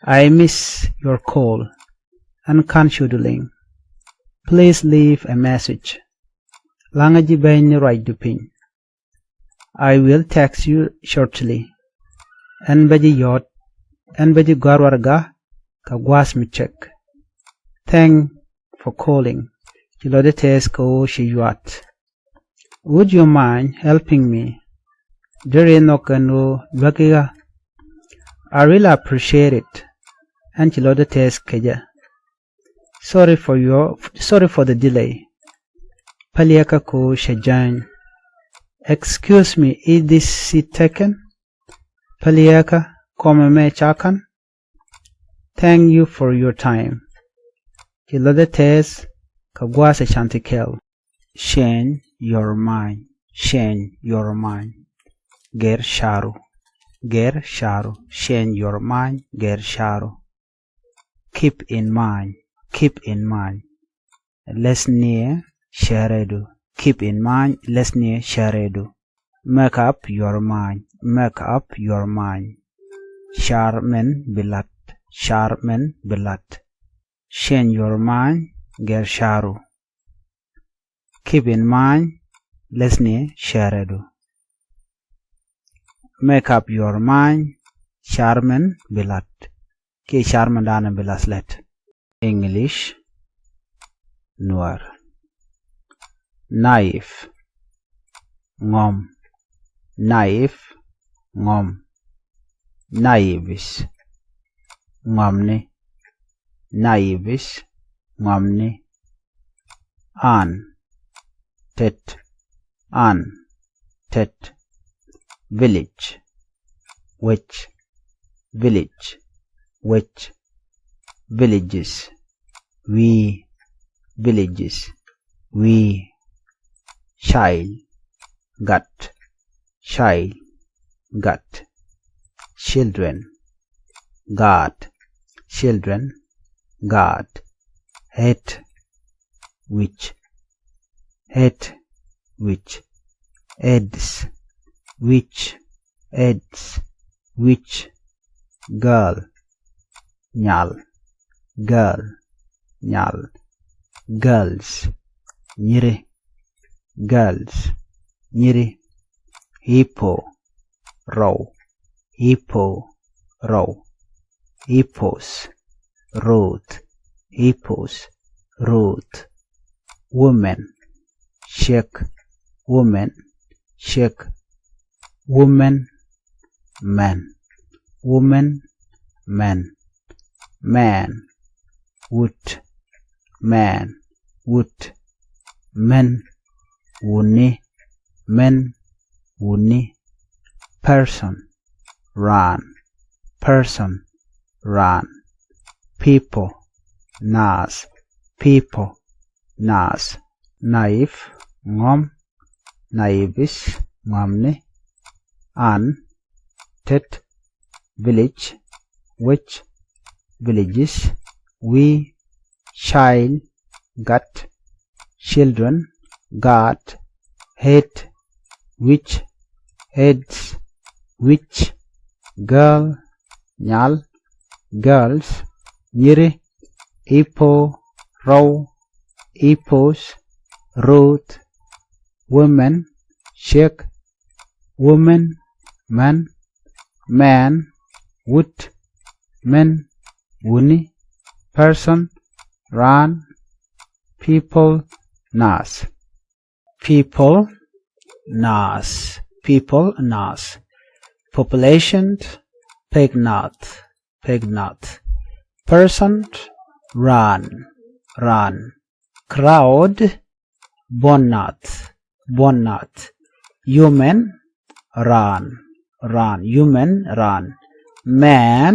I miss your call. Ɛn ka̱n ciötdu liŋ. Please leave a message. La̱ŋä ji̱ beny ruacdu piny. I will text you shortly. Ɛn bä ji̱ yɔ̱t. Ɛn bä ji̱ gɔ̱a̱r warɛga kɛ gua̱a̱th mi cäk. Thanks for calling. Ci lɔcdä tɛth kɛ ɣöö ci yuat. Would you mind helping me? Deri nhɔk kɛn ɣöö luäki ɣä. I really appreciate it. Ɛn ci lɔcdä tɛth kɛ jɛ. Sorry for your, sorry for the delay. Päliäkä kɛ ɣöö cɛ jäny. Excuse me, is this seat taken? Päliäkä, kɔm ɛmɛ ca ka̱n? Thank you for your time. Ci lɔcdä tɛth kɛ gua̱a̱th ɛ can ti kɛɛl. Change your mind. Change your mind. Gɛr ca̱ru. Gɛr ca̱ru. Change your mind. Gɛr ca̱ru. Keep in mind. Keep in mind. Läthniɛ cärädu. Keep in mind. Läthniɛ cärädu. Make up your mind. Make up your mind. Car min bi la̱t. Car min bi la̱t. Change your mind. Gɛr ca̱ru. Keep in mind. Läthniɛ cärädu. Make up your mind. Car min bi la̱t. Kiɛ car mindan bi la̱th lät. English, Nuäär. Knife, ŋɔm. Knife, ŋɔm. Naivis, ŋɔmni. Naivis, ŋɔmni. An, tet. An, tet. Village, wec. Village, wec. Villages, wi̱i̱. Villages, wi̱i̱. Child, gat. Child, gat. Children, gaat. Children, gaat. Head, wi̱c. Head, wi̱c. Heads, wi̱c. Heads, wi̱c. Girl, nyal. Girl, nyal. Girls, nyiri. Girls, nyiri. Hippo, rɔw. Hippo, rɔw. Hippos, ruth. Hippos, ruth. Women, ciek. Women, ciek. Women, män. Women, män. Man, wut. Man, wut. Män, wuni. Män, wuni. Person, raan. Person, raan. People, naath. People, naath. Naiv, ŋɔm. Naivis, ŋɔmni. An, tet. Village, wec. Villages, wi̱i̱. Child, gat. Children, gaat. Head, wi̱c. Heads, wi̱c. Girl, nyal. Girls, nyiri. Hippo, rɔw. Hippos, ruth. Women, ciek. Women, män. Man, wut. Men, wuni. Person, raan. People, naath. People, naath. People, naath. Population, pek naath. Pek naath. Person, raan. Raan. Crowd, buɔ̱n naath. Buɔ̱n naath. Human, raan. Raan. Human, raan. Man,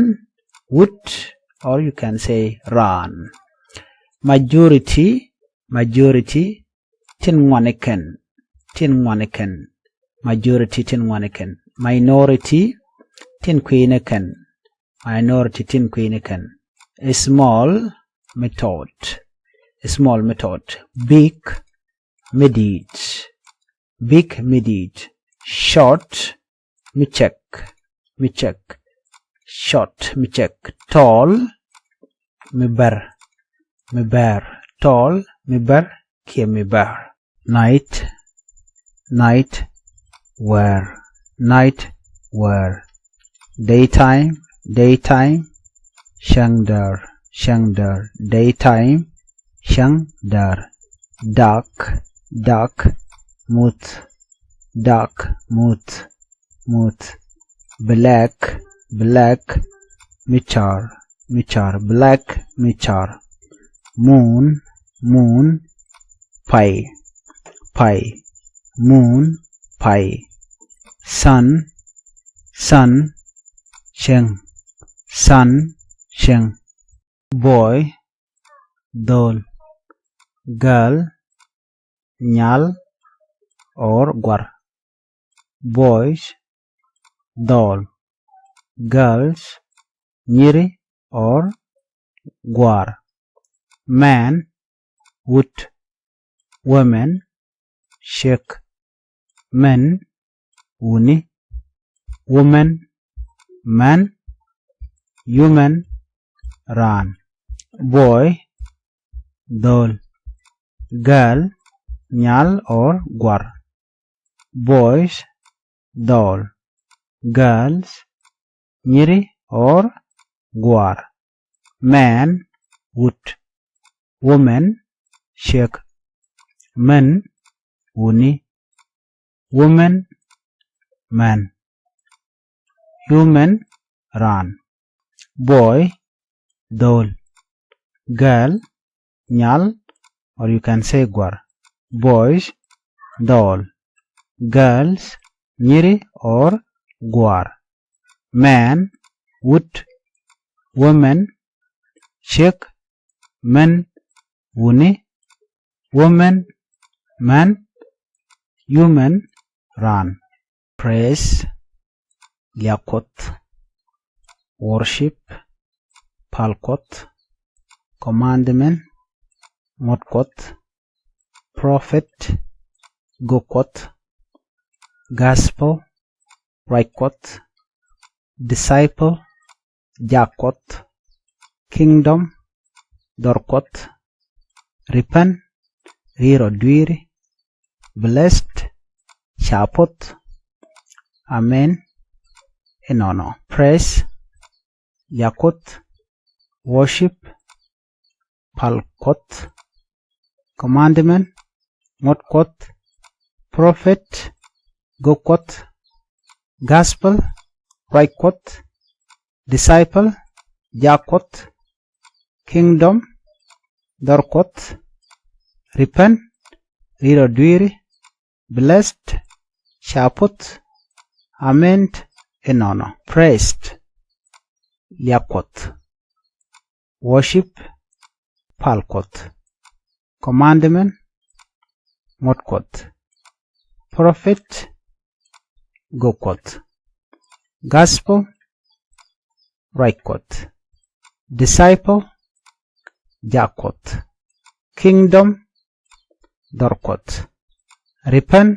wut, or you can say raan. Majority, majority, tin ŋuani kɛn. Tin ŋuani kɛn. Majority, tin ŋuani kɛn. Minority, tin kui̱ni kɛn. Minority, tin kui̱ni kɛn. Small, mi tɔt. Small, mi tɔt. Big, mi di̱i̱t. Big, mi di̱i̱t. Short, mi cɛk. Mi cɛk. Short, mi cɛk. Tall, mi bär. Mi bär. Tall, mi bär, kiɛ mi bär. Night, night, wäär. Night, wäär. Daytime, daytime, cäŋdäär. Cäŋdäär. Daytime, cäŋdäär. Dark, dark, muth. Dark, muth. Muth. Black, black, mi car. Mi car. Black, mi car. Moon, moon, pay. Pay. Moon, pay. Sun, sun, cieŋ. Sun, cieŋ. Boy, dhol. Girl, nyal or guar. Boys, dhol. Girls, nyiri or guar. Men, wut. Women, ciek. Men, wuni. Women, män. Human, raan. Boy, dhol. Girl, nyal or guar. Boys, dhol. Girls, nyiri or guar. Men, wut. Women, ciek. Men, wuni. Women, män. Human, raan. Boy, dhɔl. Girl, nyal, or you can say guar. Boys, dhɔl. Girls, nyiri or guar. Men, wut. Women, ciek. Men, wuni. Women, män. Human, raan. Praise, liak Kuɔth. Worship, pal Kuɔth. Commandment, ŋuɔ̱t Kuɔth. Prophet, gök Kuɔth. Gospel, ruac Kuɔth. Disciple, jak Kuɔth. Kingdom, dhɔr Kuɔth. Repent, ri̱i̱r ɔ dui̱ri. Blessed, ca poth. Amen, inɔnɔ. Praise, liak Kuɔth. Worship, pal Kuɔth. Commandment, ŋuɔ̱t Kuɔth. Prophet, gök Kuɔth. Gospel, ruac Kuɔth. Disciple, jak Kuɔth. Kingdom, dhɔr Kuɔth. Repent, ri̱i̱r ɔ dui̱ri. Blessed, ca poth. Amen, inɔnɔ. Praised, liak Kuɔth. Worship, pal Kuɔth. Commandment, ŋuɔ̱t Kuɔth. Prophet, gök Kuɔth. Gospel, ruac Kuɔth. Disciple, jak Kuɔth. Kingdom, dhɔr Kuɔth. Repent,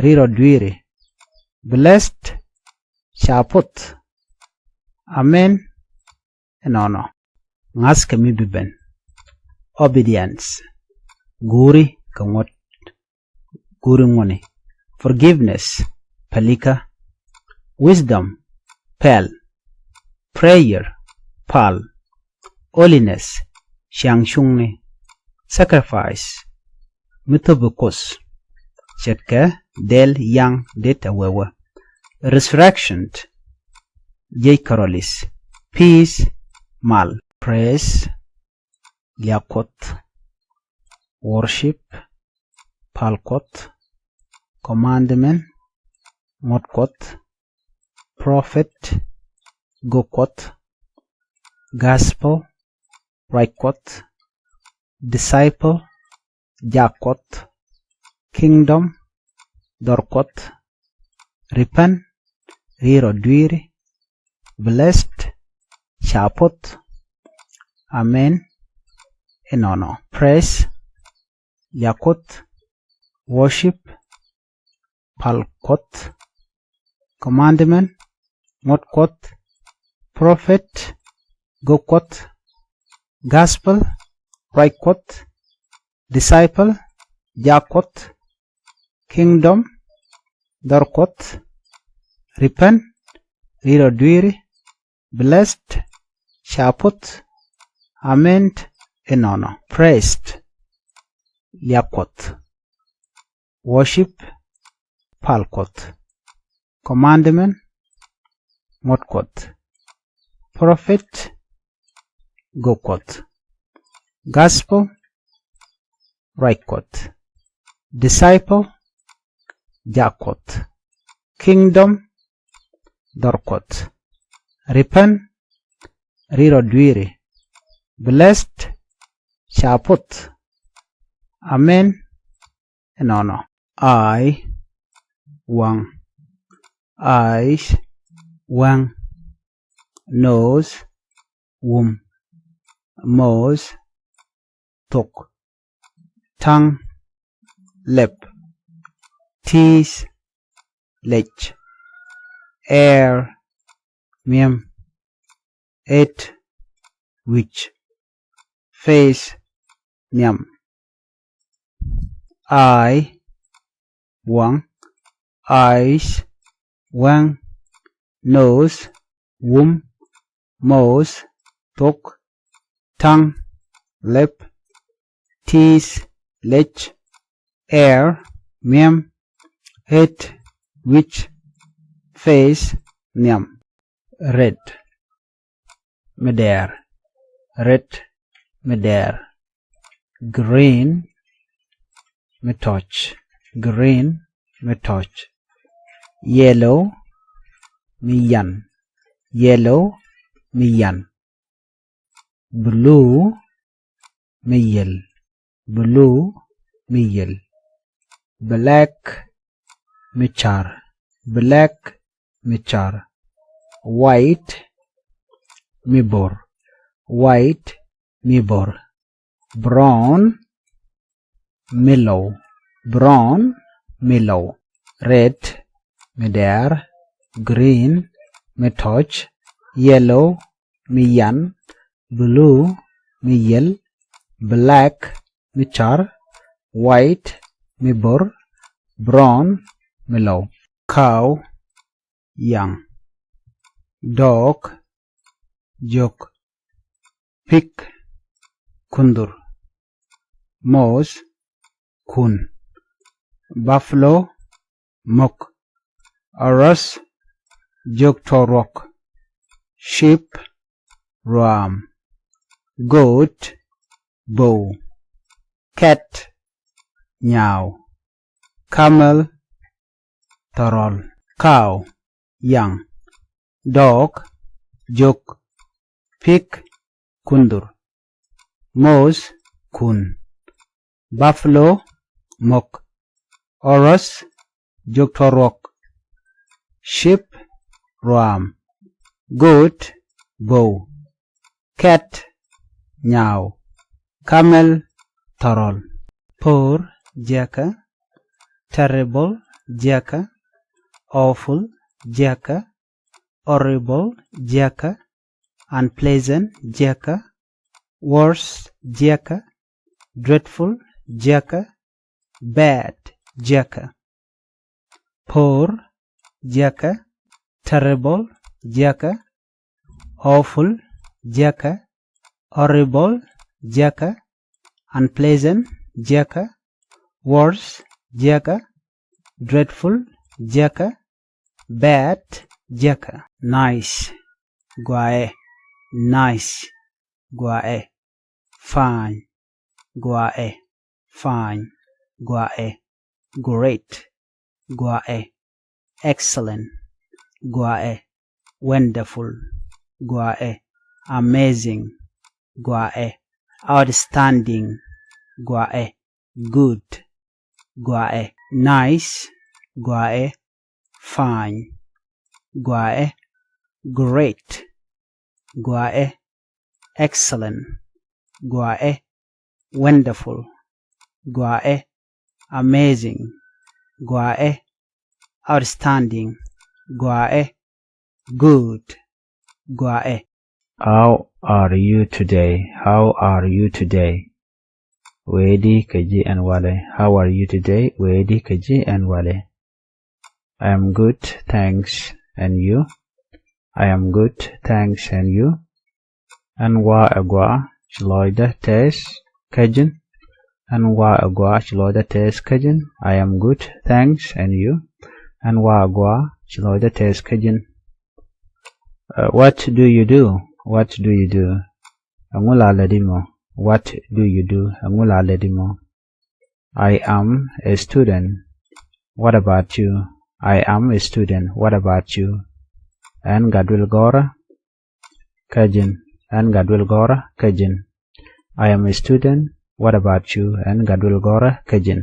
ri̱i̱r ɔ dui̱ri. Blessed, ca poth. Amen, inɔnɔ. Ŋa̱th kɛ mi bi ben. Obedience, guuri kɛ ŋuɔ̱t. Guuri ŋuɔ̱ni. Forgiveness, pälikä. Wisdom, pɛl. Prayer, pal. Holiness, ciaŋ cuŋni. Sacrifice, mi thöpi Kuoth. Ce̱tkɛ dɛl yaŋ dit a wewä. Resurrection, jiec kärɔlis. Peace, mal. Praise, liak Kuɔth. Worship, pal Kuɔth. Commandment, ŋuɔ̱t Kuɔth. Prophet, gök Kuɔth. Gospel, ruac Kuɔth. Disciple, jak Kuɔth. Kingdom, dhɔr Kuɔth. Repent, ri̱i̱r ɔ dui̱ri. Blessed, ca poth. Amen, inɔnɔ. Praise, liak Kuɔth. Worship, pal Kuɔth. Commandment, ŋuɔ̱t Kuɔth. Prophet, gök Kuɔth. Gospel, ruac Kuɔth. Disciple, jak Kuɔth. Kingdom, dhɔr Kuɔth. Repent, ri̱i̱r ɔ dui̱ri. Blessed, ca poth. Amen, inɔnɔ. Praised, liak Kuɔth. Worship, pal Kuɔth. Commandment, ŋuɔ̱t Kuɔth. Prophet, gök Kuɔth. Gospel, ruac Kuɔth. Disciple, jak Kuɔth. Kingdom, dhɔr Kuɔth. Repent, ri̱i̱r ɔ dui̱ri. Blessed, ca poth. Amen, inɔnɔ. Eye, waŋ. Eyes, waŋ. Nose, wum. Mouth, thok. Tongue, lɛp. Teeth, lɛc. Hair, mi̱em. Head, wi̱c. Face, nhiam. Eye, waŋ. Eyes, waŋ. Nose, wum. Mouth, thok. Tongue, lɛp. Teeth, lɛc. Hair, mi̱em. Head, wi̱c. Face, nhiam. Red, mi dɛɛr. Red, mi dɛɛr. Green, mi tɔc. Green, mi tɔc. Yellow, mi yan. Yellow, mi yan. Blue, mi yel. Blue, mi yel. Black, mi car. Black, mi car. White, mi bor. White, mi bor. Brown, mi low. Brown, mi low. Red, mi dɛɛr. Green, mi tɔc. Yellow, mi yan. Blue, mi yel. Black, mi car. White, mi bor. Brown, mi low. Cow, yaŋ. Dog, jök. Pig, kundur. Mouse, kun. Buffalo, mok. Horse, jök tɔruɔk. Sheep, ruaam. Goat, bow. Cat, nyaaw. Camel, thɔrɔl. Cow, yaŋ. Dog, jök. Pig, kundur. Mouse, kun. Buffalo, mok. Horse, jök tɔruɔk. Sheep, ruaam. Goat, bow. Cat, nyaaw. Camel, thɔrɔl. Poor, jiäkä. Terrible, jiäkä. Awful, jiäkä. Horrible, jiäkä. Unpleasant, jiäkä. Worse, jiäkä. Dreadful, jiäkä. Bad, jiäkä. Poor, jiäkä. Terrible, jiäkä. Awful, jiäkä. Horrible, jiäkä. Unpleasant, jiäkä. Worse, jiäkä. Dreadful, jiäkä. Bad, jiäkä. Nice, guaɛ. Nice, guaɛ. Fine, guaɛ. Fine, guaɛ. Great, guaɛ. Excellent, guaɛ. Wonderful, guaɛ. Amazing, guaɛ. Outstanding, guaɛ. Good, guaɛ. Nice, guaɛ. Fine, guaɛ. Great, guaɛ. Excellent, guaɛ. Wonderful, guaɛ. Amazing, guaɛ. Outstanding, guaɛ. Good, guaɛ. How are you today? How are you today? Wee di kä ji̱ ɛn walɛ. How are you today? Wee di kä ji̱ ɛn walɛ. I am good, thanks. And you? I am good, thanks. And you? Ɛn wa ɛ gua, ci lɔcdä tɛɛth kä ji̱n. Ɛn wa ɛ gua, ci lɔcdä tɛɛth kä ji̱n. I am good, thanks. And you? Ɛn wa ɛ gua, ci lɔcdä tɛɛth kä ji̱n. Uh, what do you do? What do you do? Ɛŋu la lätdi mɔ? What do you do? Ɛŋu la lätdi mɔ? I am a student. What about you? I am a student. What about you? Ɛn gat duël gɔ̱rä kä ji̱n. Ɛn gat duël gɔ̱rä kä ji̱n. I am a student. What about you? Ɛn gat duël gɔ̱rä kä ji̱n.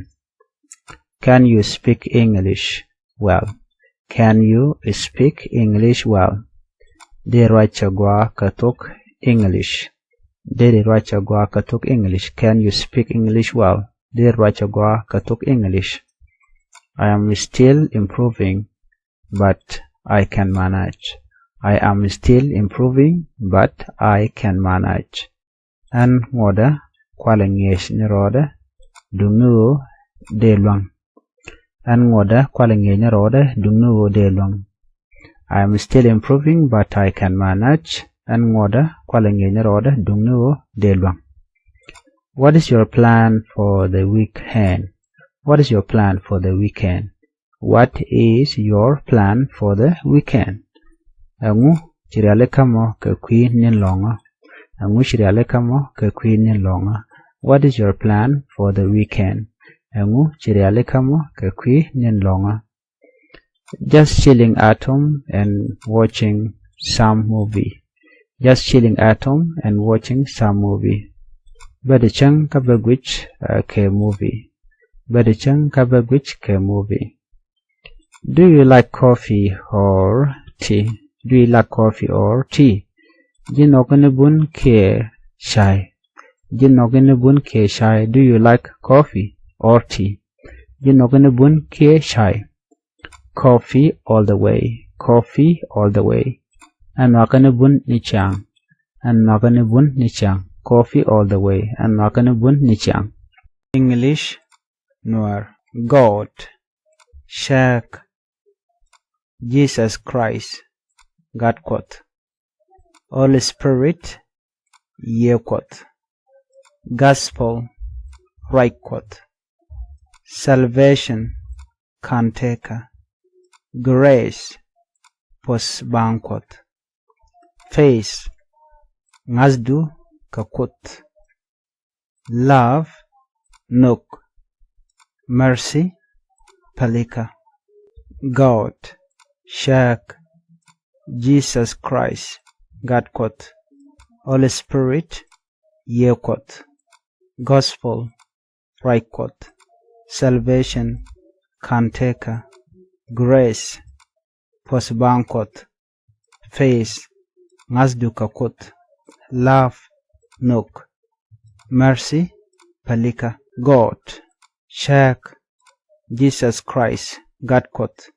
Can you speak English well? Can you speak English well? Dee ruac cɛ gua kä thok English? Dee ruac cɛ gua kä thok English? Can you speak English well? Dee ruac cɛ gua kä thok English? I am still improving, but I can manage. I am still improving, but I can manage. Ɛn ŋuɔ̱tdä kualɛ ŋi̱eec ni rɔɔdä, duŋni ɣöö dee luäŋ. Ɛn ŋuɔ̱tdä kualɛ ŋi̱eec ni rɔɔdä, duŋni ɣöö dee luäŋ. I am still improving, but I can manage. Ɛn ŋuɔ̱tdä kualɛ ŋi̱eec ni rɔɔdä, duŋni ɣöö dee luäŋ. What is your plan for the weekend? What is your plan for the weekend? What is your plan for the weekend? Ɛŋu ci rialikä mɔ kɛ kui̱ ni̱n lɔ̱ŋä? Ɛŋu ci rialikä mɔ kɛ kui̱ ni̱n lɔ̱ŋä? What is your plan for the weekend? Ɛŋu ci rialikä mɔ kɛ kui̱ ni̱n lɔ̱ŋä? Just chilling at home and watching some movie. Just chilling at home and watching some movie. Bɛ di cäŋ kä bä guic, uh, kɛ movie. Bɛ di cäŋ kä bä guic kɛ movie. Do you like coffee or tea? Do you like coffee or tea? Ji̱ nhɔk ni bun kiɛ cay? Ji̱ nhɔk ni bun kiɛ cay? Do you like coffee or tea? Ji̱ nhɔk ni bun kiɛ cay? Coffee all the way. Coffee all the way. Ɛn nhɔk ni bun ni ciaŋ. Ɛn nhɔk ni bun ni ciaŋ. Coffee all the way. Ɛn nhɔk ni bun ni ciaŋ. English, Nuer. God, Cäk, Jesus Christ, Gat Kuɔth. Holy Spirit, Yiëë Kuɔth. Gospel, Ruac Kuɔth. Salvation, Kantekä. Grace, Puɔ̱th Baŋ Kuɔth. Faith, Ŋa̱thdu kɛ Kuoth. Love, Nhök. Mercy, Pälikä. God, Cäk, Jesus Christ, Gat Kuɔth. Holy Spirit, Yiëë Kuɔth. Gospel, Ruac Kuɔth. Salvation, Kantekä. Grace, Puɔ̱th Baŋ Kuɔth. Faith, Ŋa̱thdu kɛ Kuoth. Love, Nhök. Mercy, Pälikä. God, Cäk, Jesus Christ, Gat Kuɔth.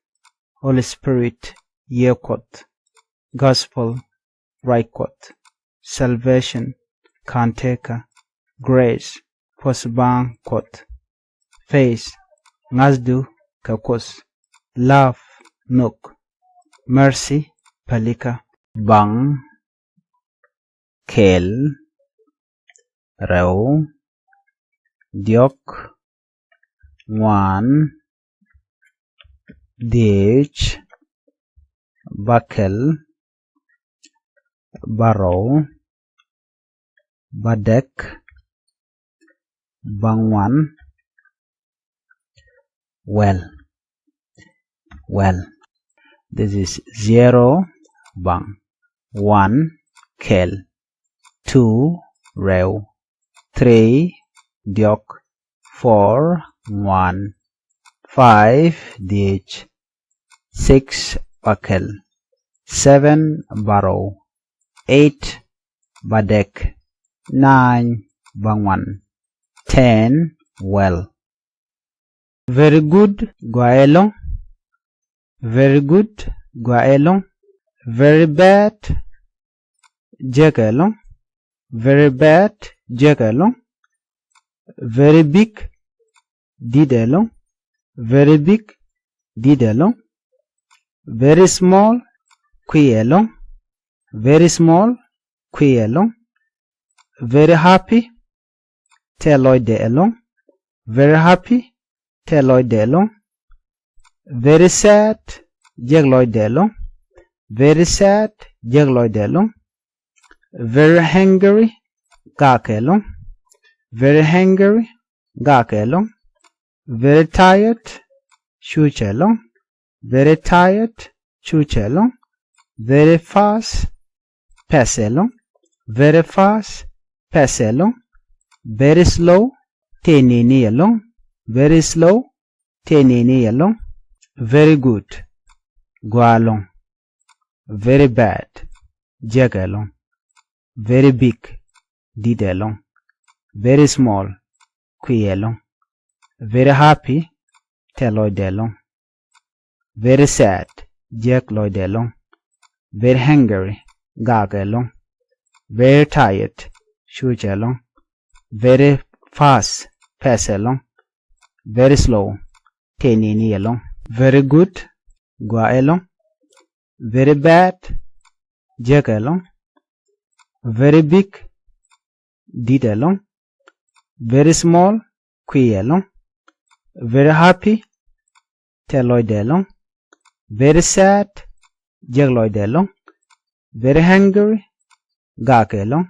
Holy Spirit, Yiëë Kuɔth. Gospel, Ruac Kuɔth. Salvation, Kantekä. Grace, Puɔ̱th Baŋ Kuɔth. Faith, Ŋa̱thdu kɛ Kuoth. Love, Nhök. Mercy, Pälikä. Baŋ, kɛl, rɛw, diɔ̱k, ŋuan, dhiec, bäkɛl, bärɔw, bädäk, bäŋuan. Well, well. This is zero, baŋ. One, kɛl. Two, rɛw. Three, diɔ̱k. Four, ŋuan. Five, dhiec. Six, bäkɛl. Seven, bärɔw. Eight, bädäk. Nine, bäŋuan. Ten, well. Very good, gɔaa ɛlɔ̱ŋ. Very good, gɔaa ɛlɔ̱ŋ. Very bad, jek ɛlɔ̱ŋ. Very bad, jek ɛlɔ̱ŋ. Very big, dit ɛlɔ̱ŋ. Very big, dit ɛlɔ̱ŋ. Very small, kui̱ ɛlɔ̱ŋ. Very small, kui̱ ɛlɔ̱ŋ. Very happy, tɛl lɔcdɛ ɛlɔ̱ŋ. Very happy, tɛl lɔcdɛ ɛlɔ̱ŋ. Very sad, jek lɔcdɛ ɛlɔ̱ŋ. Very sad, jek lɔcdɛ ɛlɔ̱ŋ. Very hungry, gak ɛlɔ̱ŋ. Very hungry, gak ɛlɔ̱ŋ. Very tired, cuc ɛlɔ̱ŋ. Very tired, cuc ɛlɔ̱ŋ. Very fast, pɛth ɛlɔ̱ŋ. Very fast, pɛth ɛlɔ̱ŋ. Very slow, tëë nini ɛlɔ̱ŋ. Very slow, tëë nini ɛlɔ̱ŋ. Very good, gɔaa ɛlɔ̱ŋ. Very bad, jek ɛlɔ̱ŋ. Very big, dit ɛlɔ̱ŋ. Very small, kui̱ ɛlɔ̱ŋ. Very happy, tɛl lɔcdɛ ɛlɔ̱ŋ. Very sad, jek lɔcdɛ ɛlɔ̱ŋ. Very hungry, gak ɛlɔ̱ŋ. Very tired, cuc ɛlɔ̱ŋ. Very fast, pɛth ɛlɔ̱ŋ. Very slow, tëë nini ɛlɔ̱ŋ. Very good, gɔaa ɛlɔ̱ŋ. Very bad, jek ɛlɔ̱ŋ. Very big, dit ɛlɔ̱ŋ. Very small, kui̱ ɛlɔ̱ŋ. Very happy, tɛl lɔcdɛ ɛlɔ̱ŋ. Very sad, jek lɔcdɛ ɛlɔ̱ŋ. Very hungry, gak ɛlɔ̱ŋ.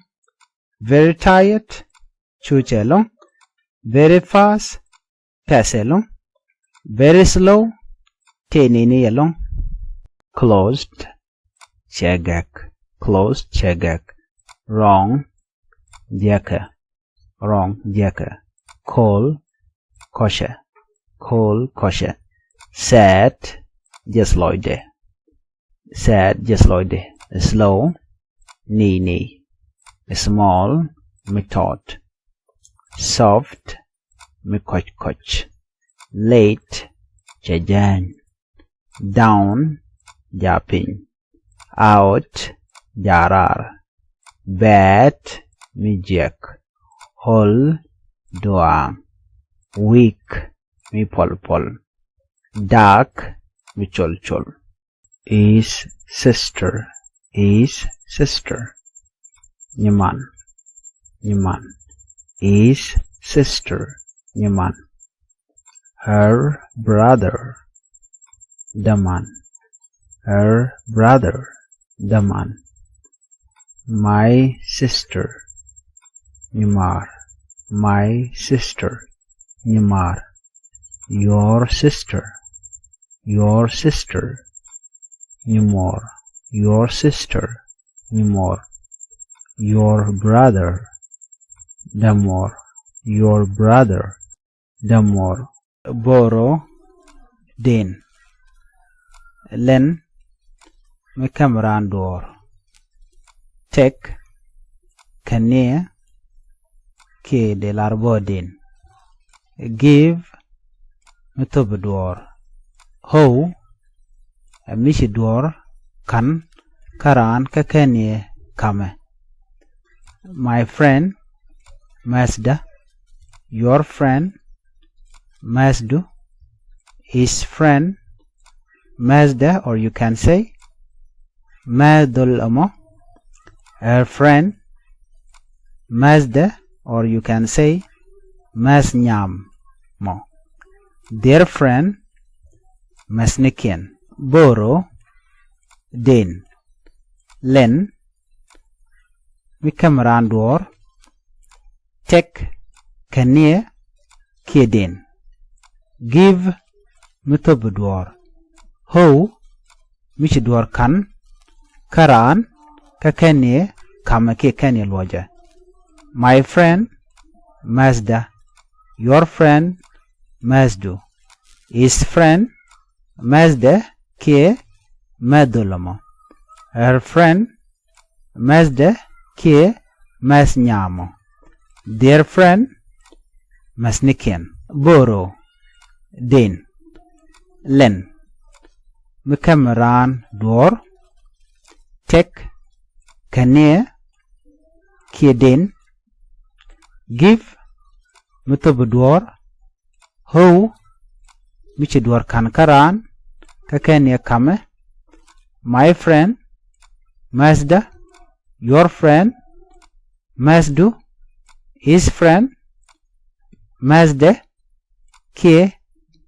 Very tired, cuc ɛlɔ̱ŋ. Very fast, tɛth ɛlɔ̱ŋ. Very slow, tëë nini ɛlɔ̱ŋ. Closed, cɛ gɛk. Closed, cɛ gɛk. Wrong, diɛkɛ. Wrong, diɛkɛ. Cold, kɔcɛ. Cold, kɔcɛ. Sad, jiɛth lɔcdɛ. Sad, jiɛth lɔcdɛ. Slow, nini. Small, mi tɔt. Soft, mi kɔc kɔc. Late, cɛ jääny. Down, ja piny. Out, ja raar. Bad, mi jiɛk. Old, duaaŋ. Weak, mi pɔl pɔl. Dark, mi col col. His sister, his sister. Nyiman, nyiman. His sister, nyiman. Her brother, däman. Her brother, däman. My sister, nyimar. My sister, nyimar. Your sister, your sister, nyimor. Your sister, nyimor. Your brother, dämor. Your brother, dämor. Boro, din. Len, mi käm raan duɔɔr. Take, kɛnɛ, kiɛ dee lar bɔ din. Give, mi thop duɔɔr. How, ɛ mi ci duɔɔr ka̱n kä raan kä kɛnɛ kamɛ. My friend, mɛthdä. Your friend, mɛthdu. His friend, mɛthdɛ, or you can say, mɛth dhol ɛmɔ. Her friend, mɛthdɛ, or you can say, mɛth nyam mɔ. Their friend, mɛthnikiɛn. Boro, din. Len, mi käm raan duɔɔr. Take, kɛnɛ, kiɛ din. Give, mi thop duɔɔr. How, mi ci duɔɔr ka̱n kä raan kä kɛnɛ kamɛ kiɛ kɛnɛ luɔcɛ. My friend, mɛthdä. Your friend, mɛthdu. His friend, mɛthdɛ kiɛ mɛth dhol ɛmɔ. Her friend, mɛthdɛ kiɛ mɛth nyamɔ. Their friend, mɛthnikiɛn. Boro, din. Len, mi käm raan duɔɔr. Take, kɛnɛ, kiɛ din. Give, mi thop duɔɔr. How, mi ci duɔɔr ka̱n kä raan kä kɛnɛ kamɛ. My friend, mɛthdä. Your friend, mɛthdu. His friend, mɛthdɛ kiɛ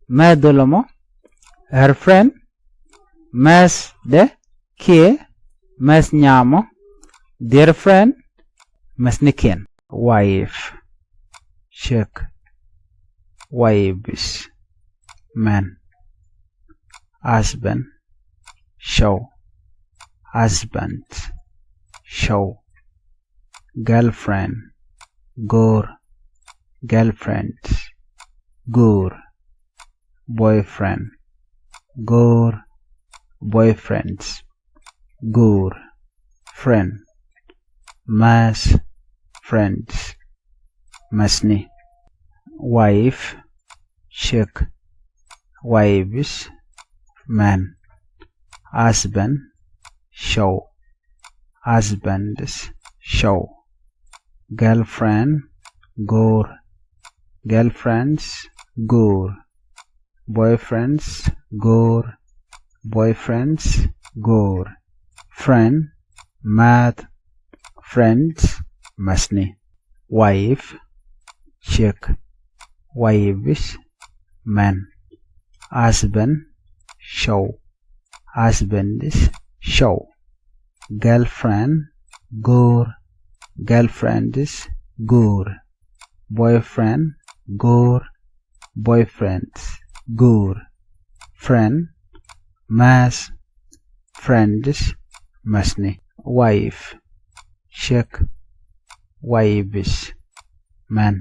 mɛth dhol ɛmɔ. Her friend, mɛthdɛ kiɛ mɛth nyamɔ. Their friend, mɛthnikiɛn. Wife, ciek. Wives, män. Husband, cɔw. Husband, cɔw. Girlfriend, go̱o̱r. Girlfriends, go̱o̱r. Boyfriend, go̱o̱r. Boyfriends, go̱o̱r. Friend, määth. Friends, mäthni. Wife, ciek. Wives, män. Husband, cɔw. Husbands, cɔw. Girlfriend, go̱o̱r. Girlfriends, go̱o̱r. Boyfriends, go̱o̱r. Boyfriends, go̱o̱r. Friend, määth. Friends, mäthni. Wife, ciek. Wives, män. Husband, cɔw. Husbands, cɔw. Girlfriend, go̱o̱r. Girlfriends, go̱o̱r. Boyfriend, go̱o̱r. Boyfriends, go̱o̱r. Friend, mäth. Friends, mäthni. Wife, ciek. Wives, män.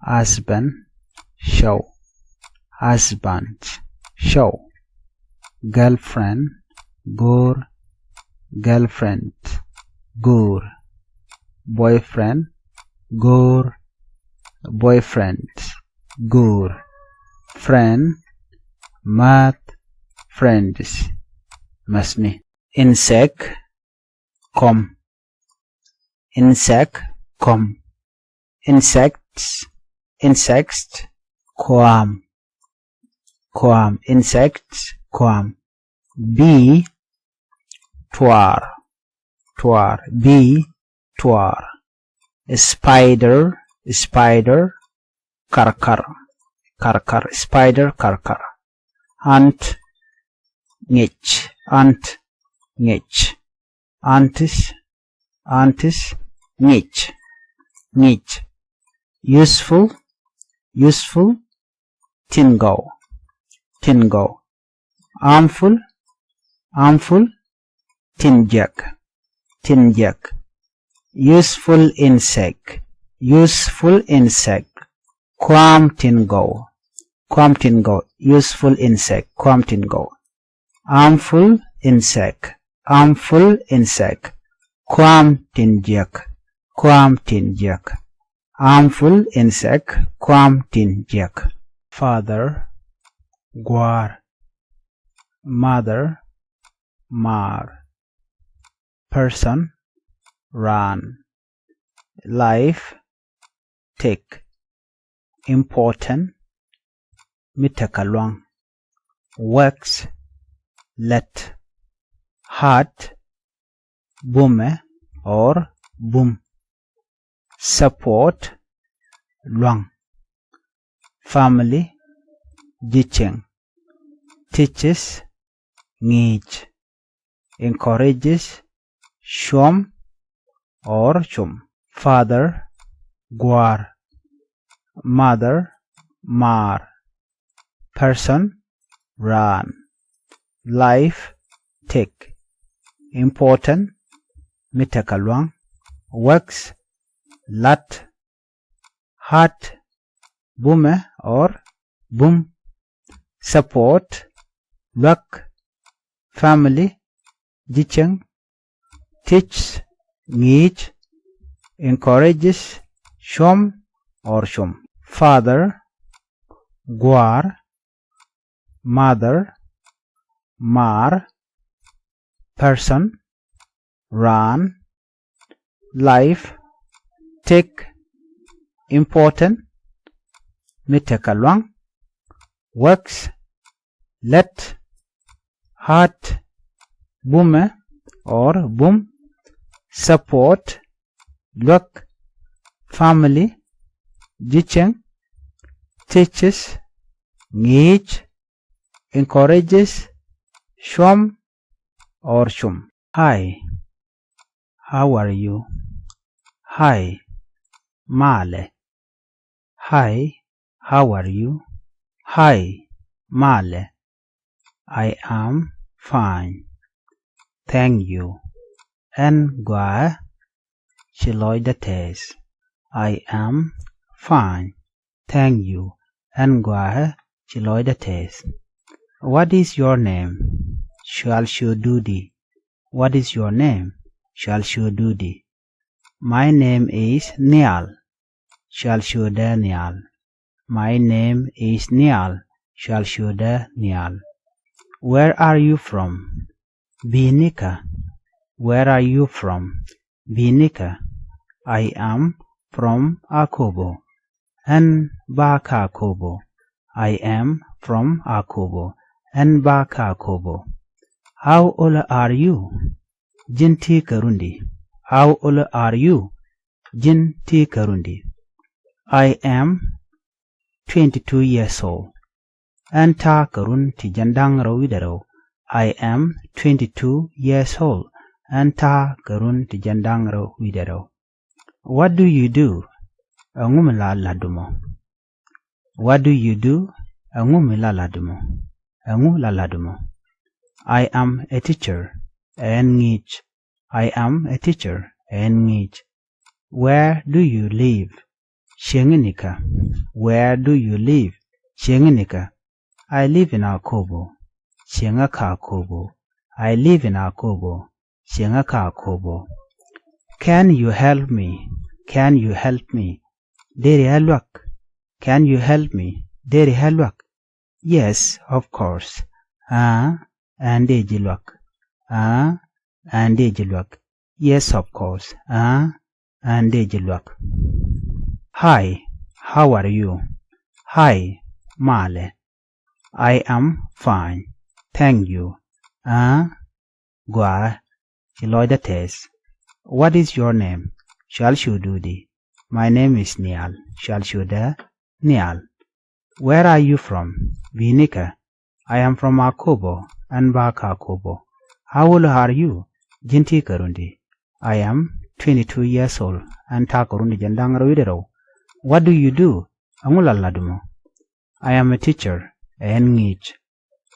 Husband, cɔw. Husbands, cɔw. Girlfriend, go̱o̱r. Girlfriend, go̱o̱r. Boyfriend, go̱o̱r. Boyfriends, go̱o̱r. Friend, mäth. Friends, mäthni. Insect, kɔm. Insect, kɔm. Insects, insects, kɔam. Kɔam, insects, kɔam. Bee, tuaar. Tuaar, bee, tuaar. Spider, spider, karkar. Karkar, spider, karkar. Ant, ŋic. Ant, ŋic. Ants, ants, ŋic. Ŋic. Useful, useful, tin gɔw. Tin gɔw. Harmful, harmful, tin jiäk. Tin jiäk. Useful insect. Useful insect, kɔam tin gɔw. Kɔam tin gɔw. Useful insect, kɔam tin gɔw. Harmful insect. Harmful insect, kɔam tin jiäk. Kɔam tin jiäk. Harmful insect, kɔam tin jiäk. Father, gua̱a̱r. Mother, maar. Person, raan. Life, take. Important, mi tekɛ lua̱ŋ. Works, lät. Hard, bumɛ or bum. Support, lua̱ŋ. Family, ji̱ cieŋ. Teaches, ŋi̱i̱c. Encourages, cuɔ̱m or cum. Father, gua̱a̱r. Mother, maar. Person, raan. Life, take. Important, mi tekɛ lua̱ŋ. Works, la̱t. Hard, bumɛ or bum. Support, luäk. Family, ji̱ cieŋ. Teaches, ŋi̱i̱c. Encourages, cuɔ̱m or cum. Father, gua̱a̱r. Mother, maar. Person, raan. Life, take. Important, mi tekɛ lua̱ŋ. Works, lät. Hard, bumɛ or bum. Support, luäk. Family, ji̱ cieŋ. Teaches, ŋi̱i̱c. Encourages, cuɔ̱m or cum. Hi, how are you? Hi, malɛ. Hi, how are you? Hi, malɛ. I am fine, thank you. Ɛn gɔaaɛ, ci lɔcdä tɛɛth. I am fine, thank you. Ɛn gɔaaɛ, ci lɔcdä tɛɛth. What is your name? Cual ciötdu di? What is your name? Cual ciötdu di? My name is Nhial. Cual ciötdä Nhial. My name is Nhial. Cual ciötdä Nhial. Where are you from? Bi̱i̱ nikä? Where are you from? Bi̱i̱ nikä? I am from Akobo. Ɛn bä kä Akobo. I am from Akobo. Ɛn bä kä Akobo. How old are you? Ji̱n ti̱i̱ kärun di? How old are you? Ji̱n ti̱i̱ kärun di? I am twenty-two years old. Ɛn ta̱a̱ kärun ti jiɛn da̱ŋ rɛw wi̱cdɛ rɛw. I am twenty-two years old. ɛn ta̱a̱ kɛ run ti jiɛn da̱ŋ rɛw wi̱cdɛ rɛw. What do you do? Ɛŋu mi la la̱tdu mɔ? What do you do? Ɛŋu mi la la̱tdu mɔ? Ɛŋu la la̱tdu mɔ? I am a teacher. Ɛ ɣän ŋi̱i̱c. I am a teacher. Ɛ ɣän ŋi̱i̱c. Where do you live? Cieŋ inikä? Where do you live? Cieŋ inikä? I live in Akobo. Cieŋä kä Akobo. I live in Akobo. Cieŋä kä Akobo. Can you help me? Can you help me? Deri ɣä luäk? Can you help me? Deri ɣä luäk? Yes, of course. Aa, ɛn dee ji̱ luäk. Aa, ɛn dee ji̱ luäk. Yes, of course. Aa, ɛn dee ji̱ luäk. Hi, how are you? Hi, malɛ. I am fine, thank you. Aa, gɔaa, ci lɔcdä tɛɛth. What is your name? Cɔal ciötdu i̱di? My name is Nial. Cɔal ciötdä Nial. Where are you from? Bi̱i̱ nikä? I am from Akobo. Ɣän bä kä Akobo. How old are you? Ji̱n ti̱i̱ kɛ run i̱di? I am twenty-two years old. Ɣän ta̱a̱ kɛ run ti jiɛn da̱ŋ rɛw wi̱cdɛ rɛw. What do you do? Ɛŋu la la̱tdu mɔ? I am a teacher. Ɛ ɣän ŋi̱i̱c.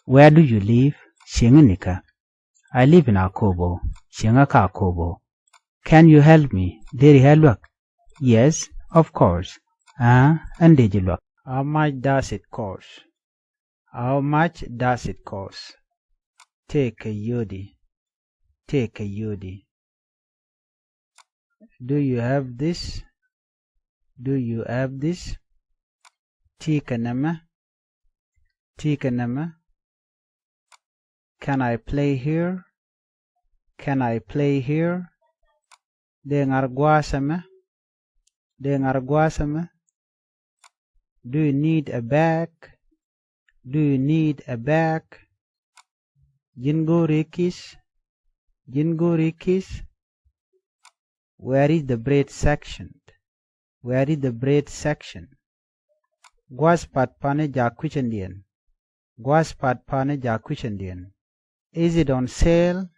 Where do you live? Cieŋ inikä? I live in Akobo. Cieŋä kä Akobo. Can you help me? Deri ɣä luäk? Yes, of course. Aa, ɛn dee ji̱ luäk. How much does it cost? How much does it cost? Tëëkɛ yio̱o̱di? Tëëkɛ yio̱o̱di? Do you have this? Do you have this? Ti̱i̱ kɛ nɛmɛ? Ti̱i̱ kɛ nɛmɛ? Can I play here? Can I play here? Dee ŋa̱r gua̱a̱th ɛmɛ? Dee ŋa̱r gua̱a̱th ɛmɛ? Do you need a bag? Do you need a bag? Ji̱n go̱o̱ri ki̱th? Ji̱n go̱o̱ri ki̱th? Where is the bread section? Where is the bread section? Gua̱a̱th pa̱t pa̱ni jaak kui̱cändiɛn. Gua̱a̱th pa̱t pa̱ni jaak kui̱cändiɛn. Is it on sale?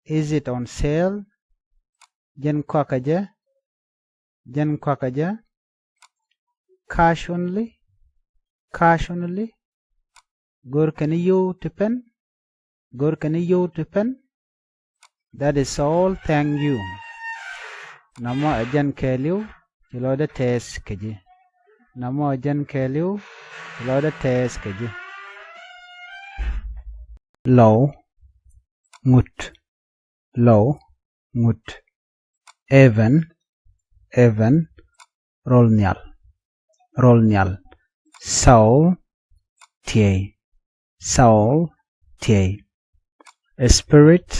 Is it on sale? Jɛn kɔakä jɛ? Jɛn kɔakä jɛ? Cash only? Cash only? Go̱r kɛn i̱ yio̱w ti pɛn? Go̱r kɛn i̱ yio̱w ti pɛn? That is all, thank you. Nɔmɔ ɛ jɛn kɛɛliw, ci lɔcdä tɛɛth kɛ ji̱. Nɔmɔ ɛ jɛn kɛɛliw, ci lɔcdä tɛɛth kɛ ji̱. Lɔw, ŋut, lɔw, ŋut. Even, even, rol nhial, rol nhial. Soul, tiey, soul, tiey. Spirit,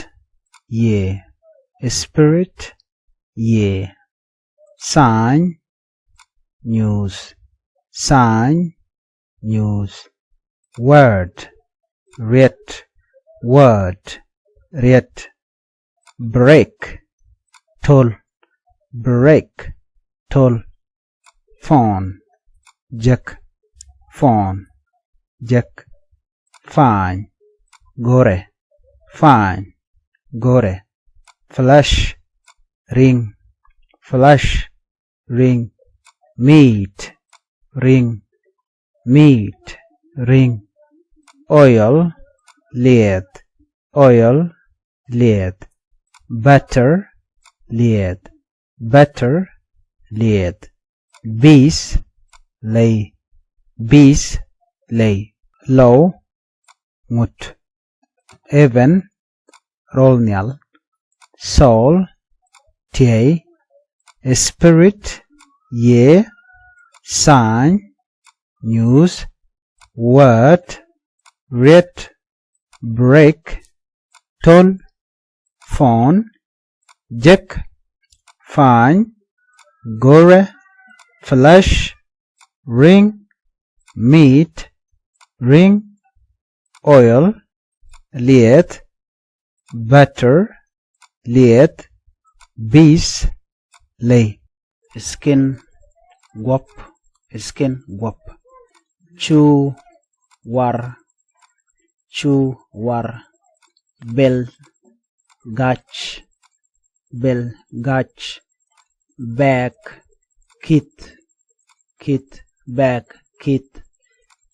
yiëë, spirit, yiëë. Sign, nyuuth, sign, nyuuth. Word, riet, word, riet. Break, tol, break, tol. Phone, jek, phone, jek. Fine, go̱rɛ, fine, go̱rɛ. Flesh, riŋ, flesh, riŋ. Meat, riŋ, meat, riŋ. Oil, lieth, oil, lieth. Butter, lieth, butter, lieth. Bees, ley, bees, ley. Lɔw, ŋut. Even, rol nhial. Soul, tiey. Spirit, yiëë. Sign, nyuuth. Word, riet. Break, tol. Phone, jek. Fine, go̱rɛ. Flesh, riŋ. Meat, riŋ. Oil, lieth. Butter, lieth. Bees, ley. Skin, guɔ̱p, skin, guɔ̱p. Cu, war, cu, war. Belt, gac. Bɛl, gac. Bag, kith. Kith, bag, kith.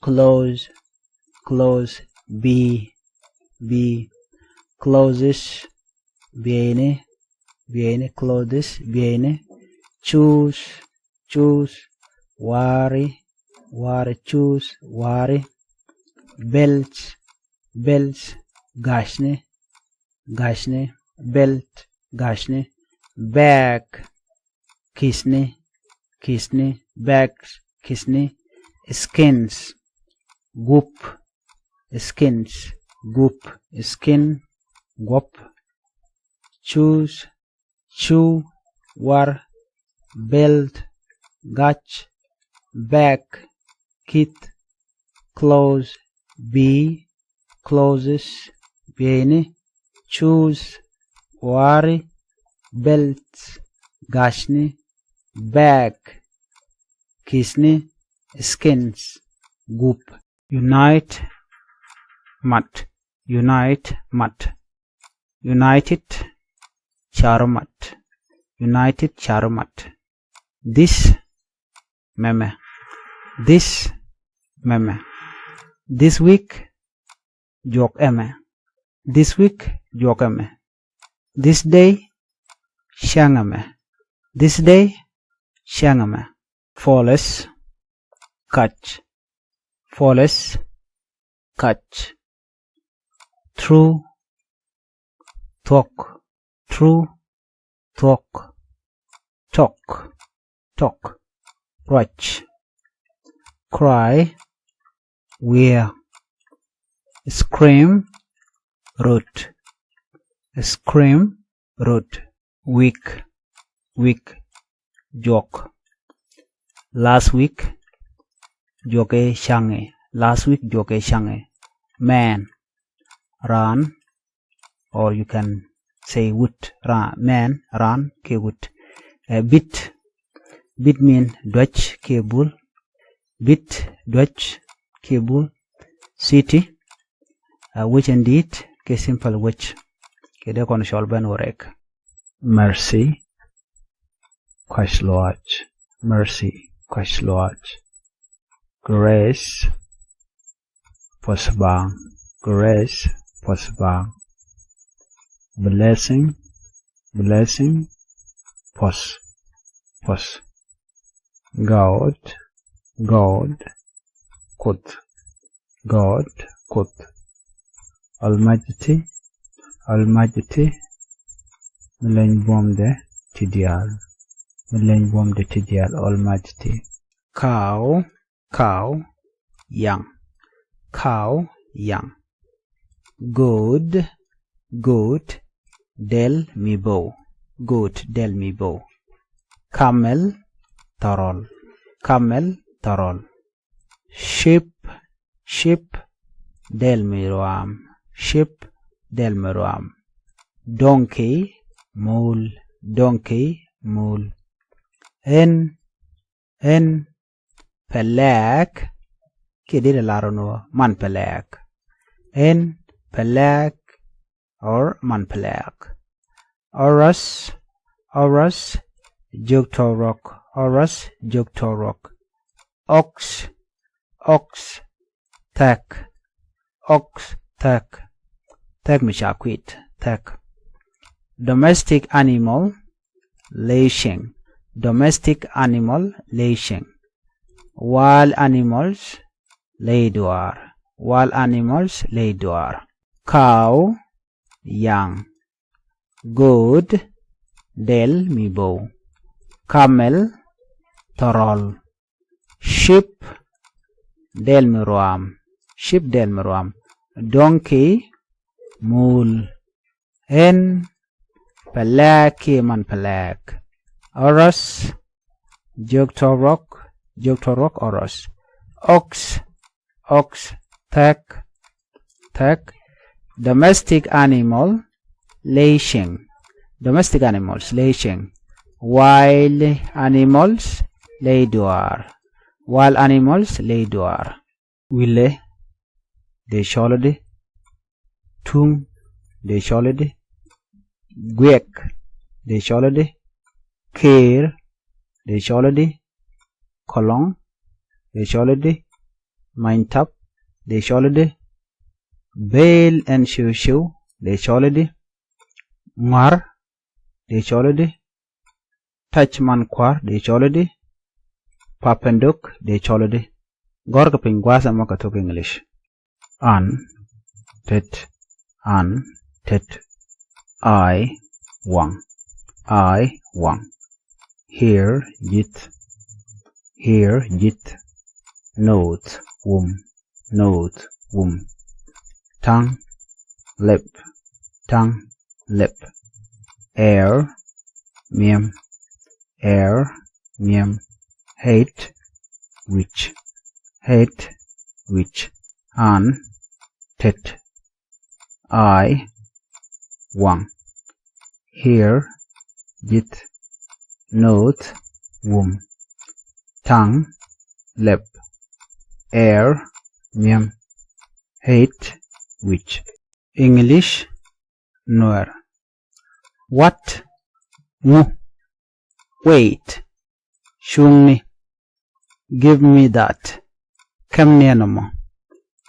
Clothes, clothes. Bi̱i̱, bi̱i̱. Clothes, bieyni, bieyni. Clothes, bieyni. Shoes, shoes. Waari, waari. Shoes, waari. Belt, belt. Gacni, gacni. Belt, gacni. Bag, kithni, kithni. Bags, kithni. Skins, gup. Skins, gup. Skin, gup. Shoes, shoe. War, belt. Gac, bag. Kith, clothes. Bi̱i̱, clothes. Bieyni. Shoes, waari. Belt, gacni. Bag, kithni. Skins, gup. Unite, mat. Unite, mat. United, ca̱ru mat. United, ca̱ru mat. This, mɛmɛ. This, mɛmɛ. This week, juɔk ɛmɛ. This week, juɔk ɛmɛ. This day, cäŋ ɛmɛ. This day, cäŋ ɛmɛ. False, kac. False, kac. True, thuɔ̱k. True, thuɔ̱k. Talk, talk. Ruac. Cry, wiee. Scream, rot. Scream, rot. Week, week. Juɔk. Last week, juɔk ɛ cäŋ ɛ. Last week, juɔk ɛ cäŋ ɛ. Man, raan. Or you can say wut. Ra-, man, raan kiɛ wut. Ɛ bit, bit mean duäc kiɛ bul. Bit, duäc kiɛ bul. City, ɛ wec ɛn di̱i̱t kiɛ simple wec. Kɛ dee kɔn cɔl ben wä rɛk. Mercy, kua̱c lɔaac. Mercy, kua̱c lɔaac. Grace, puɔ̱th baaŋ. Grace, puɔ̱th baaŋ. Blessing, blessing. Puɔ̱th, puɔ̱th. God, God. Kuoth, God. Kuoth. Almighty, Almighty. Mi leny buɔ̱mdɛ ti diaal. Mi leny buɔ̱mdɛ ti diaal. Almighty. Cow, cow. Yaŋ, cow. Yaŋ. Goat, goat. Dɛl mi bo̱w. Goat, dɛl mi bo̱w. Camel, thɔrɔl. Camel, thɔrɔl. Sheep, sheep. Dɛl mi ruaam. Sheep, dɛl mi ruaam. Donkey, muul. Donkey, muul. Hen, hen. Pɛlɛɛk, kiɛ dee lar nɔ man pɛlɛɛk. Hen pɛlɛɛk or man pɛlɛɛk. Horse, horse. Jiök tɔrɔk. Horse, jiök tɔrɔk. Ox, ox. Thɛk. Ox, thɛk. Thɛk mi ca kuit. Thɛk. Domestic animal, ley cieŋ. Domestic animal, ley cieŋ. Wild animals, ley duaar. Wild animals, ley duaar. Cow, yaŋ. Goat, dɛl mi bo̱w. Camel, thɔrɔl. Sheep, dɛl mi ruaam. Sheep, dɛl mi ruaam. Donkey, muul. Hen pɛlɛɛk kiɛ man pɛlɛɛk. Horse, jiök tɔrɔk. Jiök tɔrɔk, horse. Ox, ox. Thɛk, thɛk. Domestic animal, ley cieŋ. Domestic animals, ley cieŋ. Wild animals, ley duaar. Wild animals, ley duaar. Wilɛ, dee cɔl i̱di. Tuŋ, dee cɔl i̱di. Guiɛk, dee cɔl i̱di. Keer, dee cɔl i̱di. Kɔlɔŋ, dee cɔl i̱di. Manytap, dee cɔl i̱di. Beel ɛn Ciw Ciw, dee cɔl i̱di. Ŋɔ̱a̱r, dee cɔl i̱di. Tac man kua̱r, dee cɔl i̱di. Papɛndok, dee cɔl i̱di. Gɔ̱rkɛ piny gua̱a̱th ɛmɔ kɛ thok English. An, tet, an, tet. Ay, waŋ. Ay, waŋ. Here, ji̱th. Here, ji̱th. Noth, wum. Noth, wum. Taŋ, lɛp. Taŋ, lɛp. Air, miɛm. Air, miɛm. Head, wi̱c. Head, wi̱c. An, tet. Ay, waŋ. Here, ji̱th. Noth, wum. Taŋ, lɛp. Air, miɛm. Head, wi̱c. English, Nuɛr. What? Ŋu? Wait. Cuŋni. Give me that. Käm ni ɛn ɛmɔ.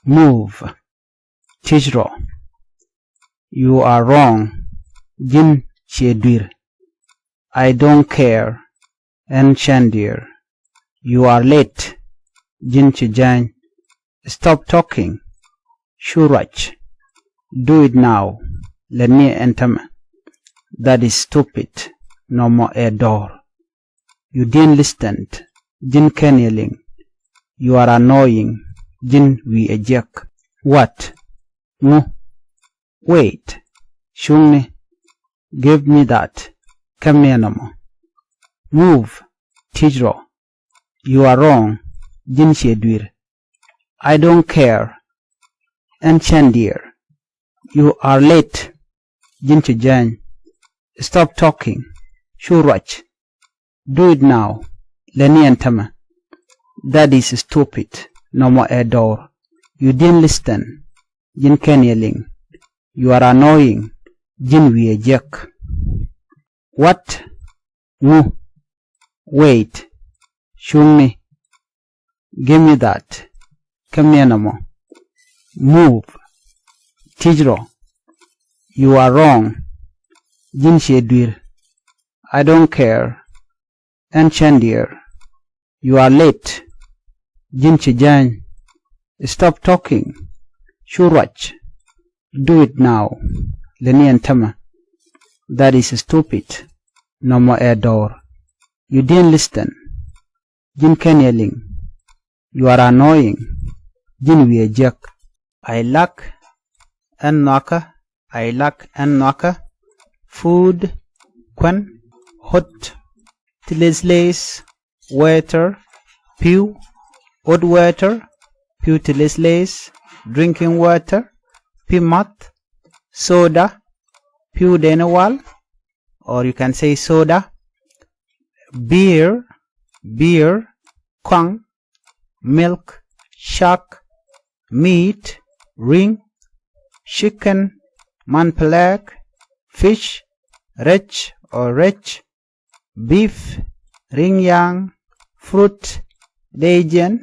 Move. Tic rɔ. You are wrong. Ji̱n ciɛ dui̱r. I don't care. Ɛn cɛn diɛɛr. You are late. Ji̱n ci jääny. Stop talking. Cu ruac. Do it now. Lɛni ɛn tämɛ. That is stupid. Nɔmɔ ɛ dɔɔr. You didn't listen. Ji̱n /keni ɛ liŋ. You are annoying. Ji̱n wi̱i̱ ɛ jiäk. What? Ŋu? Wait. Cuŋni. Give me that. Käm ni ɛn ɛmɔ. Move. Tic rɔ. You are wrong. Ji̱n ciɛ dui̱r. I don't care. Ɛn cɛn diɛɛr. You are late. Ji̱n ci jääny. Stop talking. Cu ruac. Do it now. Lɛni ɛn tämɛ. That is stupid. Nɔmɔ ɛ dɔɔr. You didn't listen. Ji̱n /keni ɛ liŋ. You are annoying. Ji̱n wi̱i̱ ɛ jiäk. What? Ŋu? Wait. Cuŋni. Give me that. Käm ni ɛn ɛmɔ. Move. Tic rɔ. You are wrong. Ji̱n ciɛ dui̱r. I don't care. Ɛn cɛn diɛɛr. You are late. Ji̱n ci jääny. Stop talking. Cu ruac. Do it now. Lɛni ɛn tämɛ. That is stupid. Nɔmɔ ɛ dɔɔr. You didn't listen. Ji̱n /keni ɛ liŋ. You are annoying. Ji̱n wi̱i̱ ɛ jiäk. Ay lak ɛn nhɔakä. Ay lak ɛn nhɔakä. Food, kuän. Hot, ti leth leth. Water, pi̱w. Hot water, pi̱w ti leth leth. Drinking water, pi̱ math. Soda, pi̱w deni wal, or you can say soda. Beer, beer. Kɔaŋ. Milk, shark. Meat, riŋ. Chicken, man pɛlɛɛk. Fish, rɛc or rɛc. Beef, riŋ yaŋ. Fruit, dee jiɛn.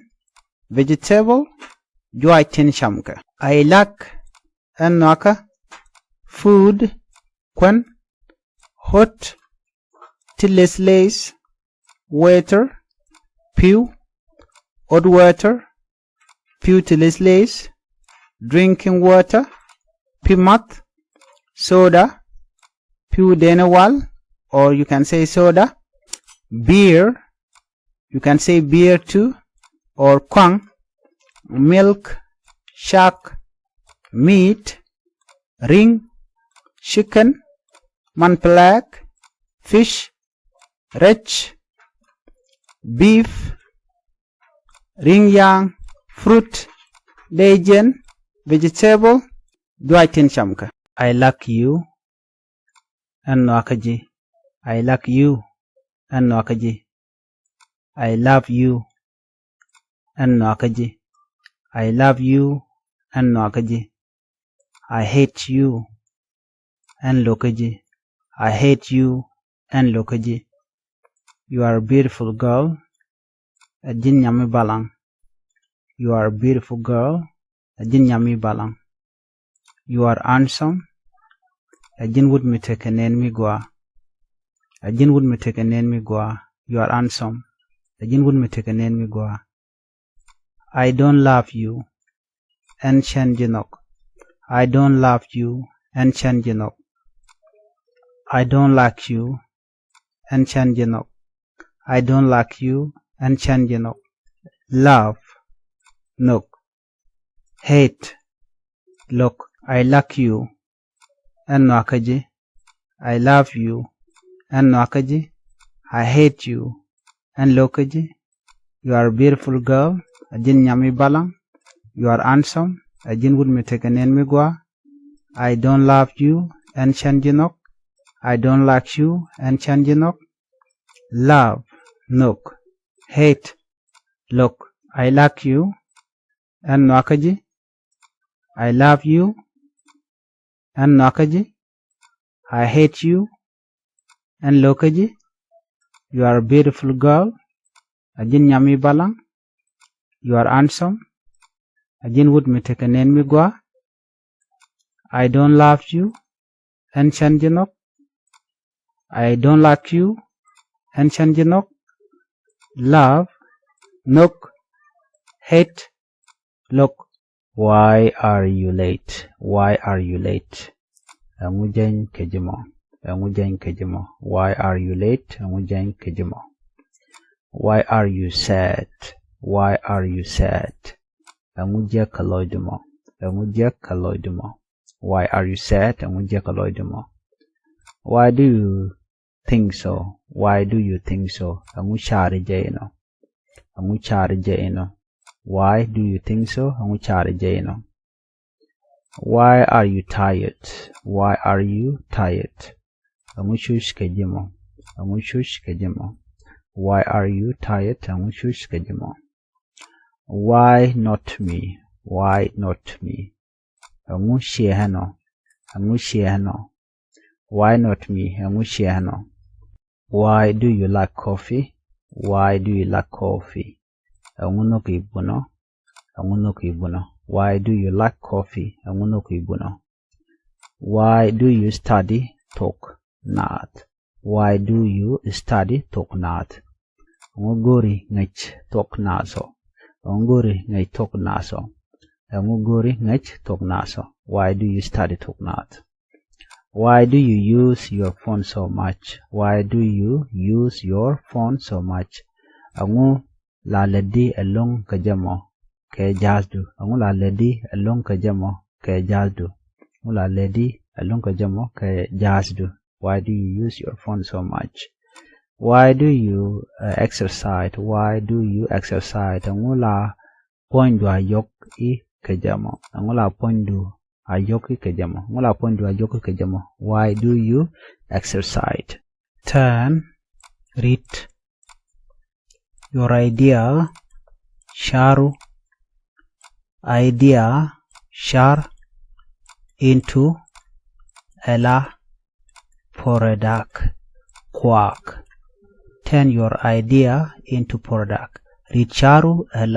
Vegetable, juac tin camkɛ. Ay lak ɛn nhɔakä. Food, kuän. Hot, ti leth leth. Water, pi̱w. Hot water, pi̱w ti leth leth. Drinking water, pi̱ math. Soda, pi̱w deni wal, or you can say soda. Beer, you can say beer too, or kɔaŋ. Milk, shark. Meat, riŋ. Chicken, man pɛlɛɛk. Fish, rɛc. Beef, riŋ yaŋ. Fruit, dee jiɛn. Vegetable, juac tin camkɛ. Ay lak you. Ɛn nhɔakä ji̱. Ay lak you. Ɛn nhɔakä ji̱. Ay love you. Ɛn nhɔakä ji̱. Ay love you. Ɛn nhɔakä ji̱. Ay hate you. Ɛn lokä ji̱. I hate you. Ɛn lo̱kä ji̱. You are a beautiful girl. Ɛ ji̱n nyam mi balaŋ. You are a beautiful girl. Ɛ ji̱n nyam mi balaŋ. You are handsome. Ɛ ji̱n wut mi tekɛ nɛn mi gɔaa. Ɛ ji̱n wut mi tekɛ nɛn mi gɔaa. You are handsome. Ɛ ji̱n wut mi tekɛ nɛn mi gɔaa. I don't love you. Ɛn cɛn ji̱ nhɔk. I don't love you. Ɛn cɛn ji̱ nhɔk. I don't like you. Ɛn cɛn ji̱ nhɔk. I don't like you. Ɛn cɛn ji̱ nhɔk. Love. Nhɔk. Hate. Lo̱k. I like you. Ɛn nhɔakä ji̱. I love you. Ɛn nhɔakä ji̱. I hate you. Ɛn lo̱kä ji̱. You are a beautiful girl. Ɛ ji̱n nyam mi balaŋ. You are handsome. Ɛ ji̱n wut mi tekɛ nɛn mi gɔaa. I don't love you. Ɛn cɛn ji̱ nhɔk. I don't like you. Ɛn cɛn ji̱ nhɔk. Love. Nhɔk. Hate. Lo̱k. I like you. Ɛn nhɔakä ji̱. I love you. Ɛn nhɔakä ji̱. I hate you. Ɛn lo̱kä ji̱. You are a beautiful girl. Ɛ ji̱n nyam mi balaŋ. You are handsome. Ɛ ji̱n wut mi tekɛ nɛn mi gɔaa. I don't love you. Ɛn cɛn ji̱ nhɔk. I don't like you. Ɛn cɛn ji̱ nhɔk. Love. Nhɔk. Hate. Lo̱k. Why are you late? Why are you late? Ɛŋu jɛny kɛ ji̱ mɔ? Ɛŋu jɛny kɛ ji̱ mɔ? Why are you late? Ɛŋu jɛny kɛ ji̱ mɔ? Why are you sad? Why are you sad? Ɛŋu jiäk kɛ lɔcdu mɔ? Ɛŋu jiäk kɛ lɔcdu mɔ? Why are you sad? Ɛŋu jiäk kɛ lɔcdu mɔ? Why do you think so? Why do you think so? Ɛŋu ca̱r jɛ inɔ? Ɛŋu ca̱r jɛ inɔ? Why do you think so? Ɛŋu ca̱r jɛ inɔ? Why are you tired? Why are you tired? Ɛŋu cuc kɛ ji̱ mɔ? Ɛŋu cuc kɛ ji̱ mɔ? Why are you tired? Ɛŋu cuc kɛ ji̱ mɔ? Why not me? Why not me? Ɛŋu ciɛ ɛnɔ? Ɛŋu ciɛ ɛnɔ? Why not me? Ɛŋu ciɛ ɛnɔ? Why do you like coffee? Why do you like coffee? Ɛŋu nhɔk i̱ bunɔ? Ɛŋu nhɔk i̱ bunɔ? Why do you like coffee? Ɛŋu nhɔk i̱ bunɔ? Why do you study thok naath? Why do you study thok naath? Ɛŋu go̱ri ŋäc thok naath ɔ? Ɛŋu go̱ri ŋäc thok naath ɔ? Ɛŋu go̱ri ŋäc thok naath ɔ? Why do you study thok naath? Why do you use your phone so much? Why do you use your phone so much? Ɛŋu la lätdi ɛlɔ̱ŋ kɛ jɛ mɔ kɛ ja̱a̱thdu? Ɛŋu la lätdi ɛlɔ̱ŋ kɛ jɛ mɔ kɛ ja̱a̱thdu? Ɛŋu la lätdi ɛlɔ̱ŋ kɛ jɛ mɔ kɛ ja̱a̱thdu? Why do you use your phone so much? Why do you uh, exercise? Why do you exercise? Ɛŋu la puɔ̱nydu a yɔk i̱ kɛ jɛ mɔ? Ɛŋu la puɔ̱nydu a yɔk i̱ kɛ jɛ mɔ? Ɛŋu la puɔ̱nydu a yɔk i̱ kɛ jɛ mɔ? Why do you exercise? Turn, read your idea, ca̱ru, idea, ca̱r, into, ɛla, product, kuak. Turn your idea into product. Read ca̱ru, ɛla,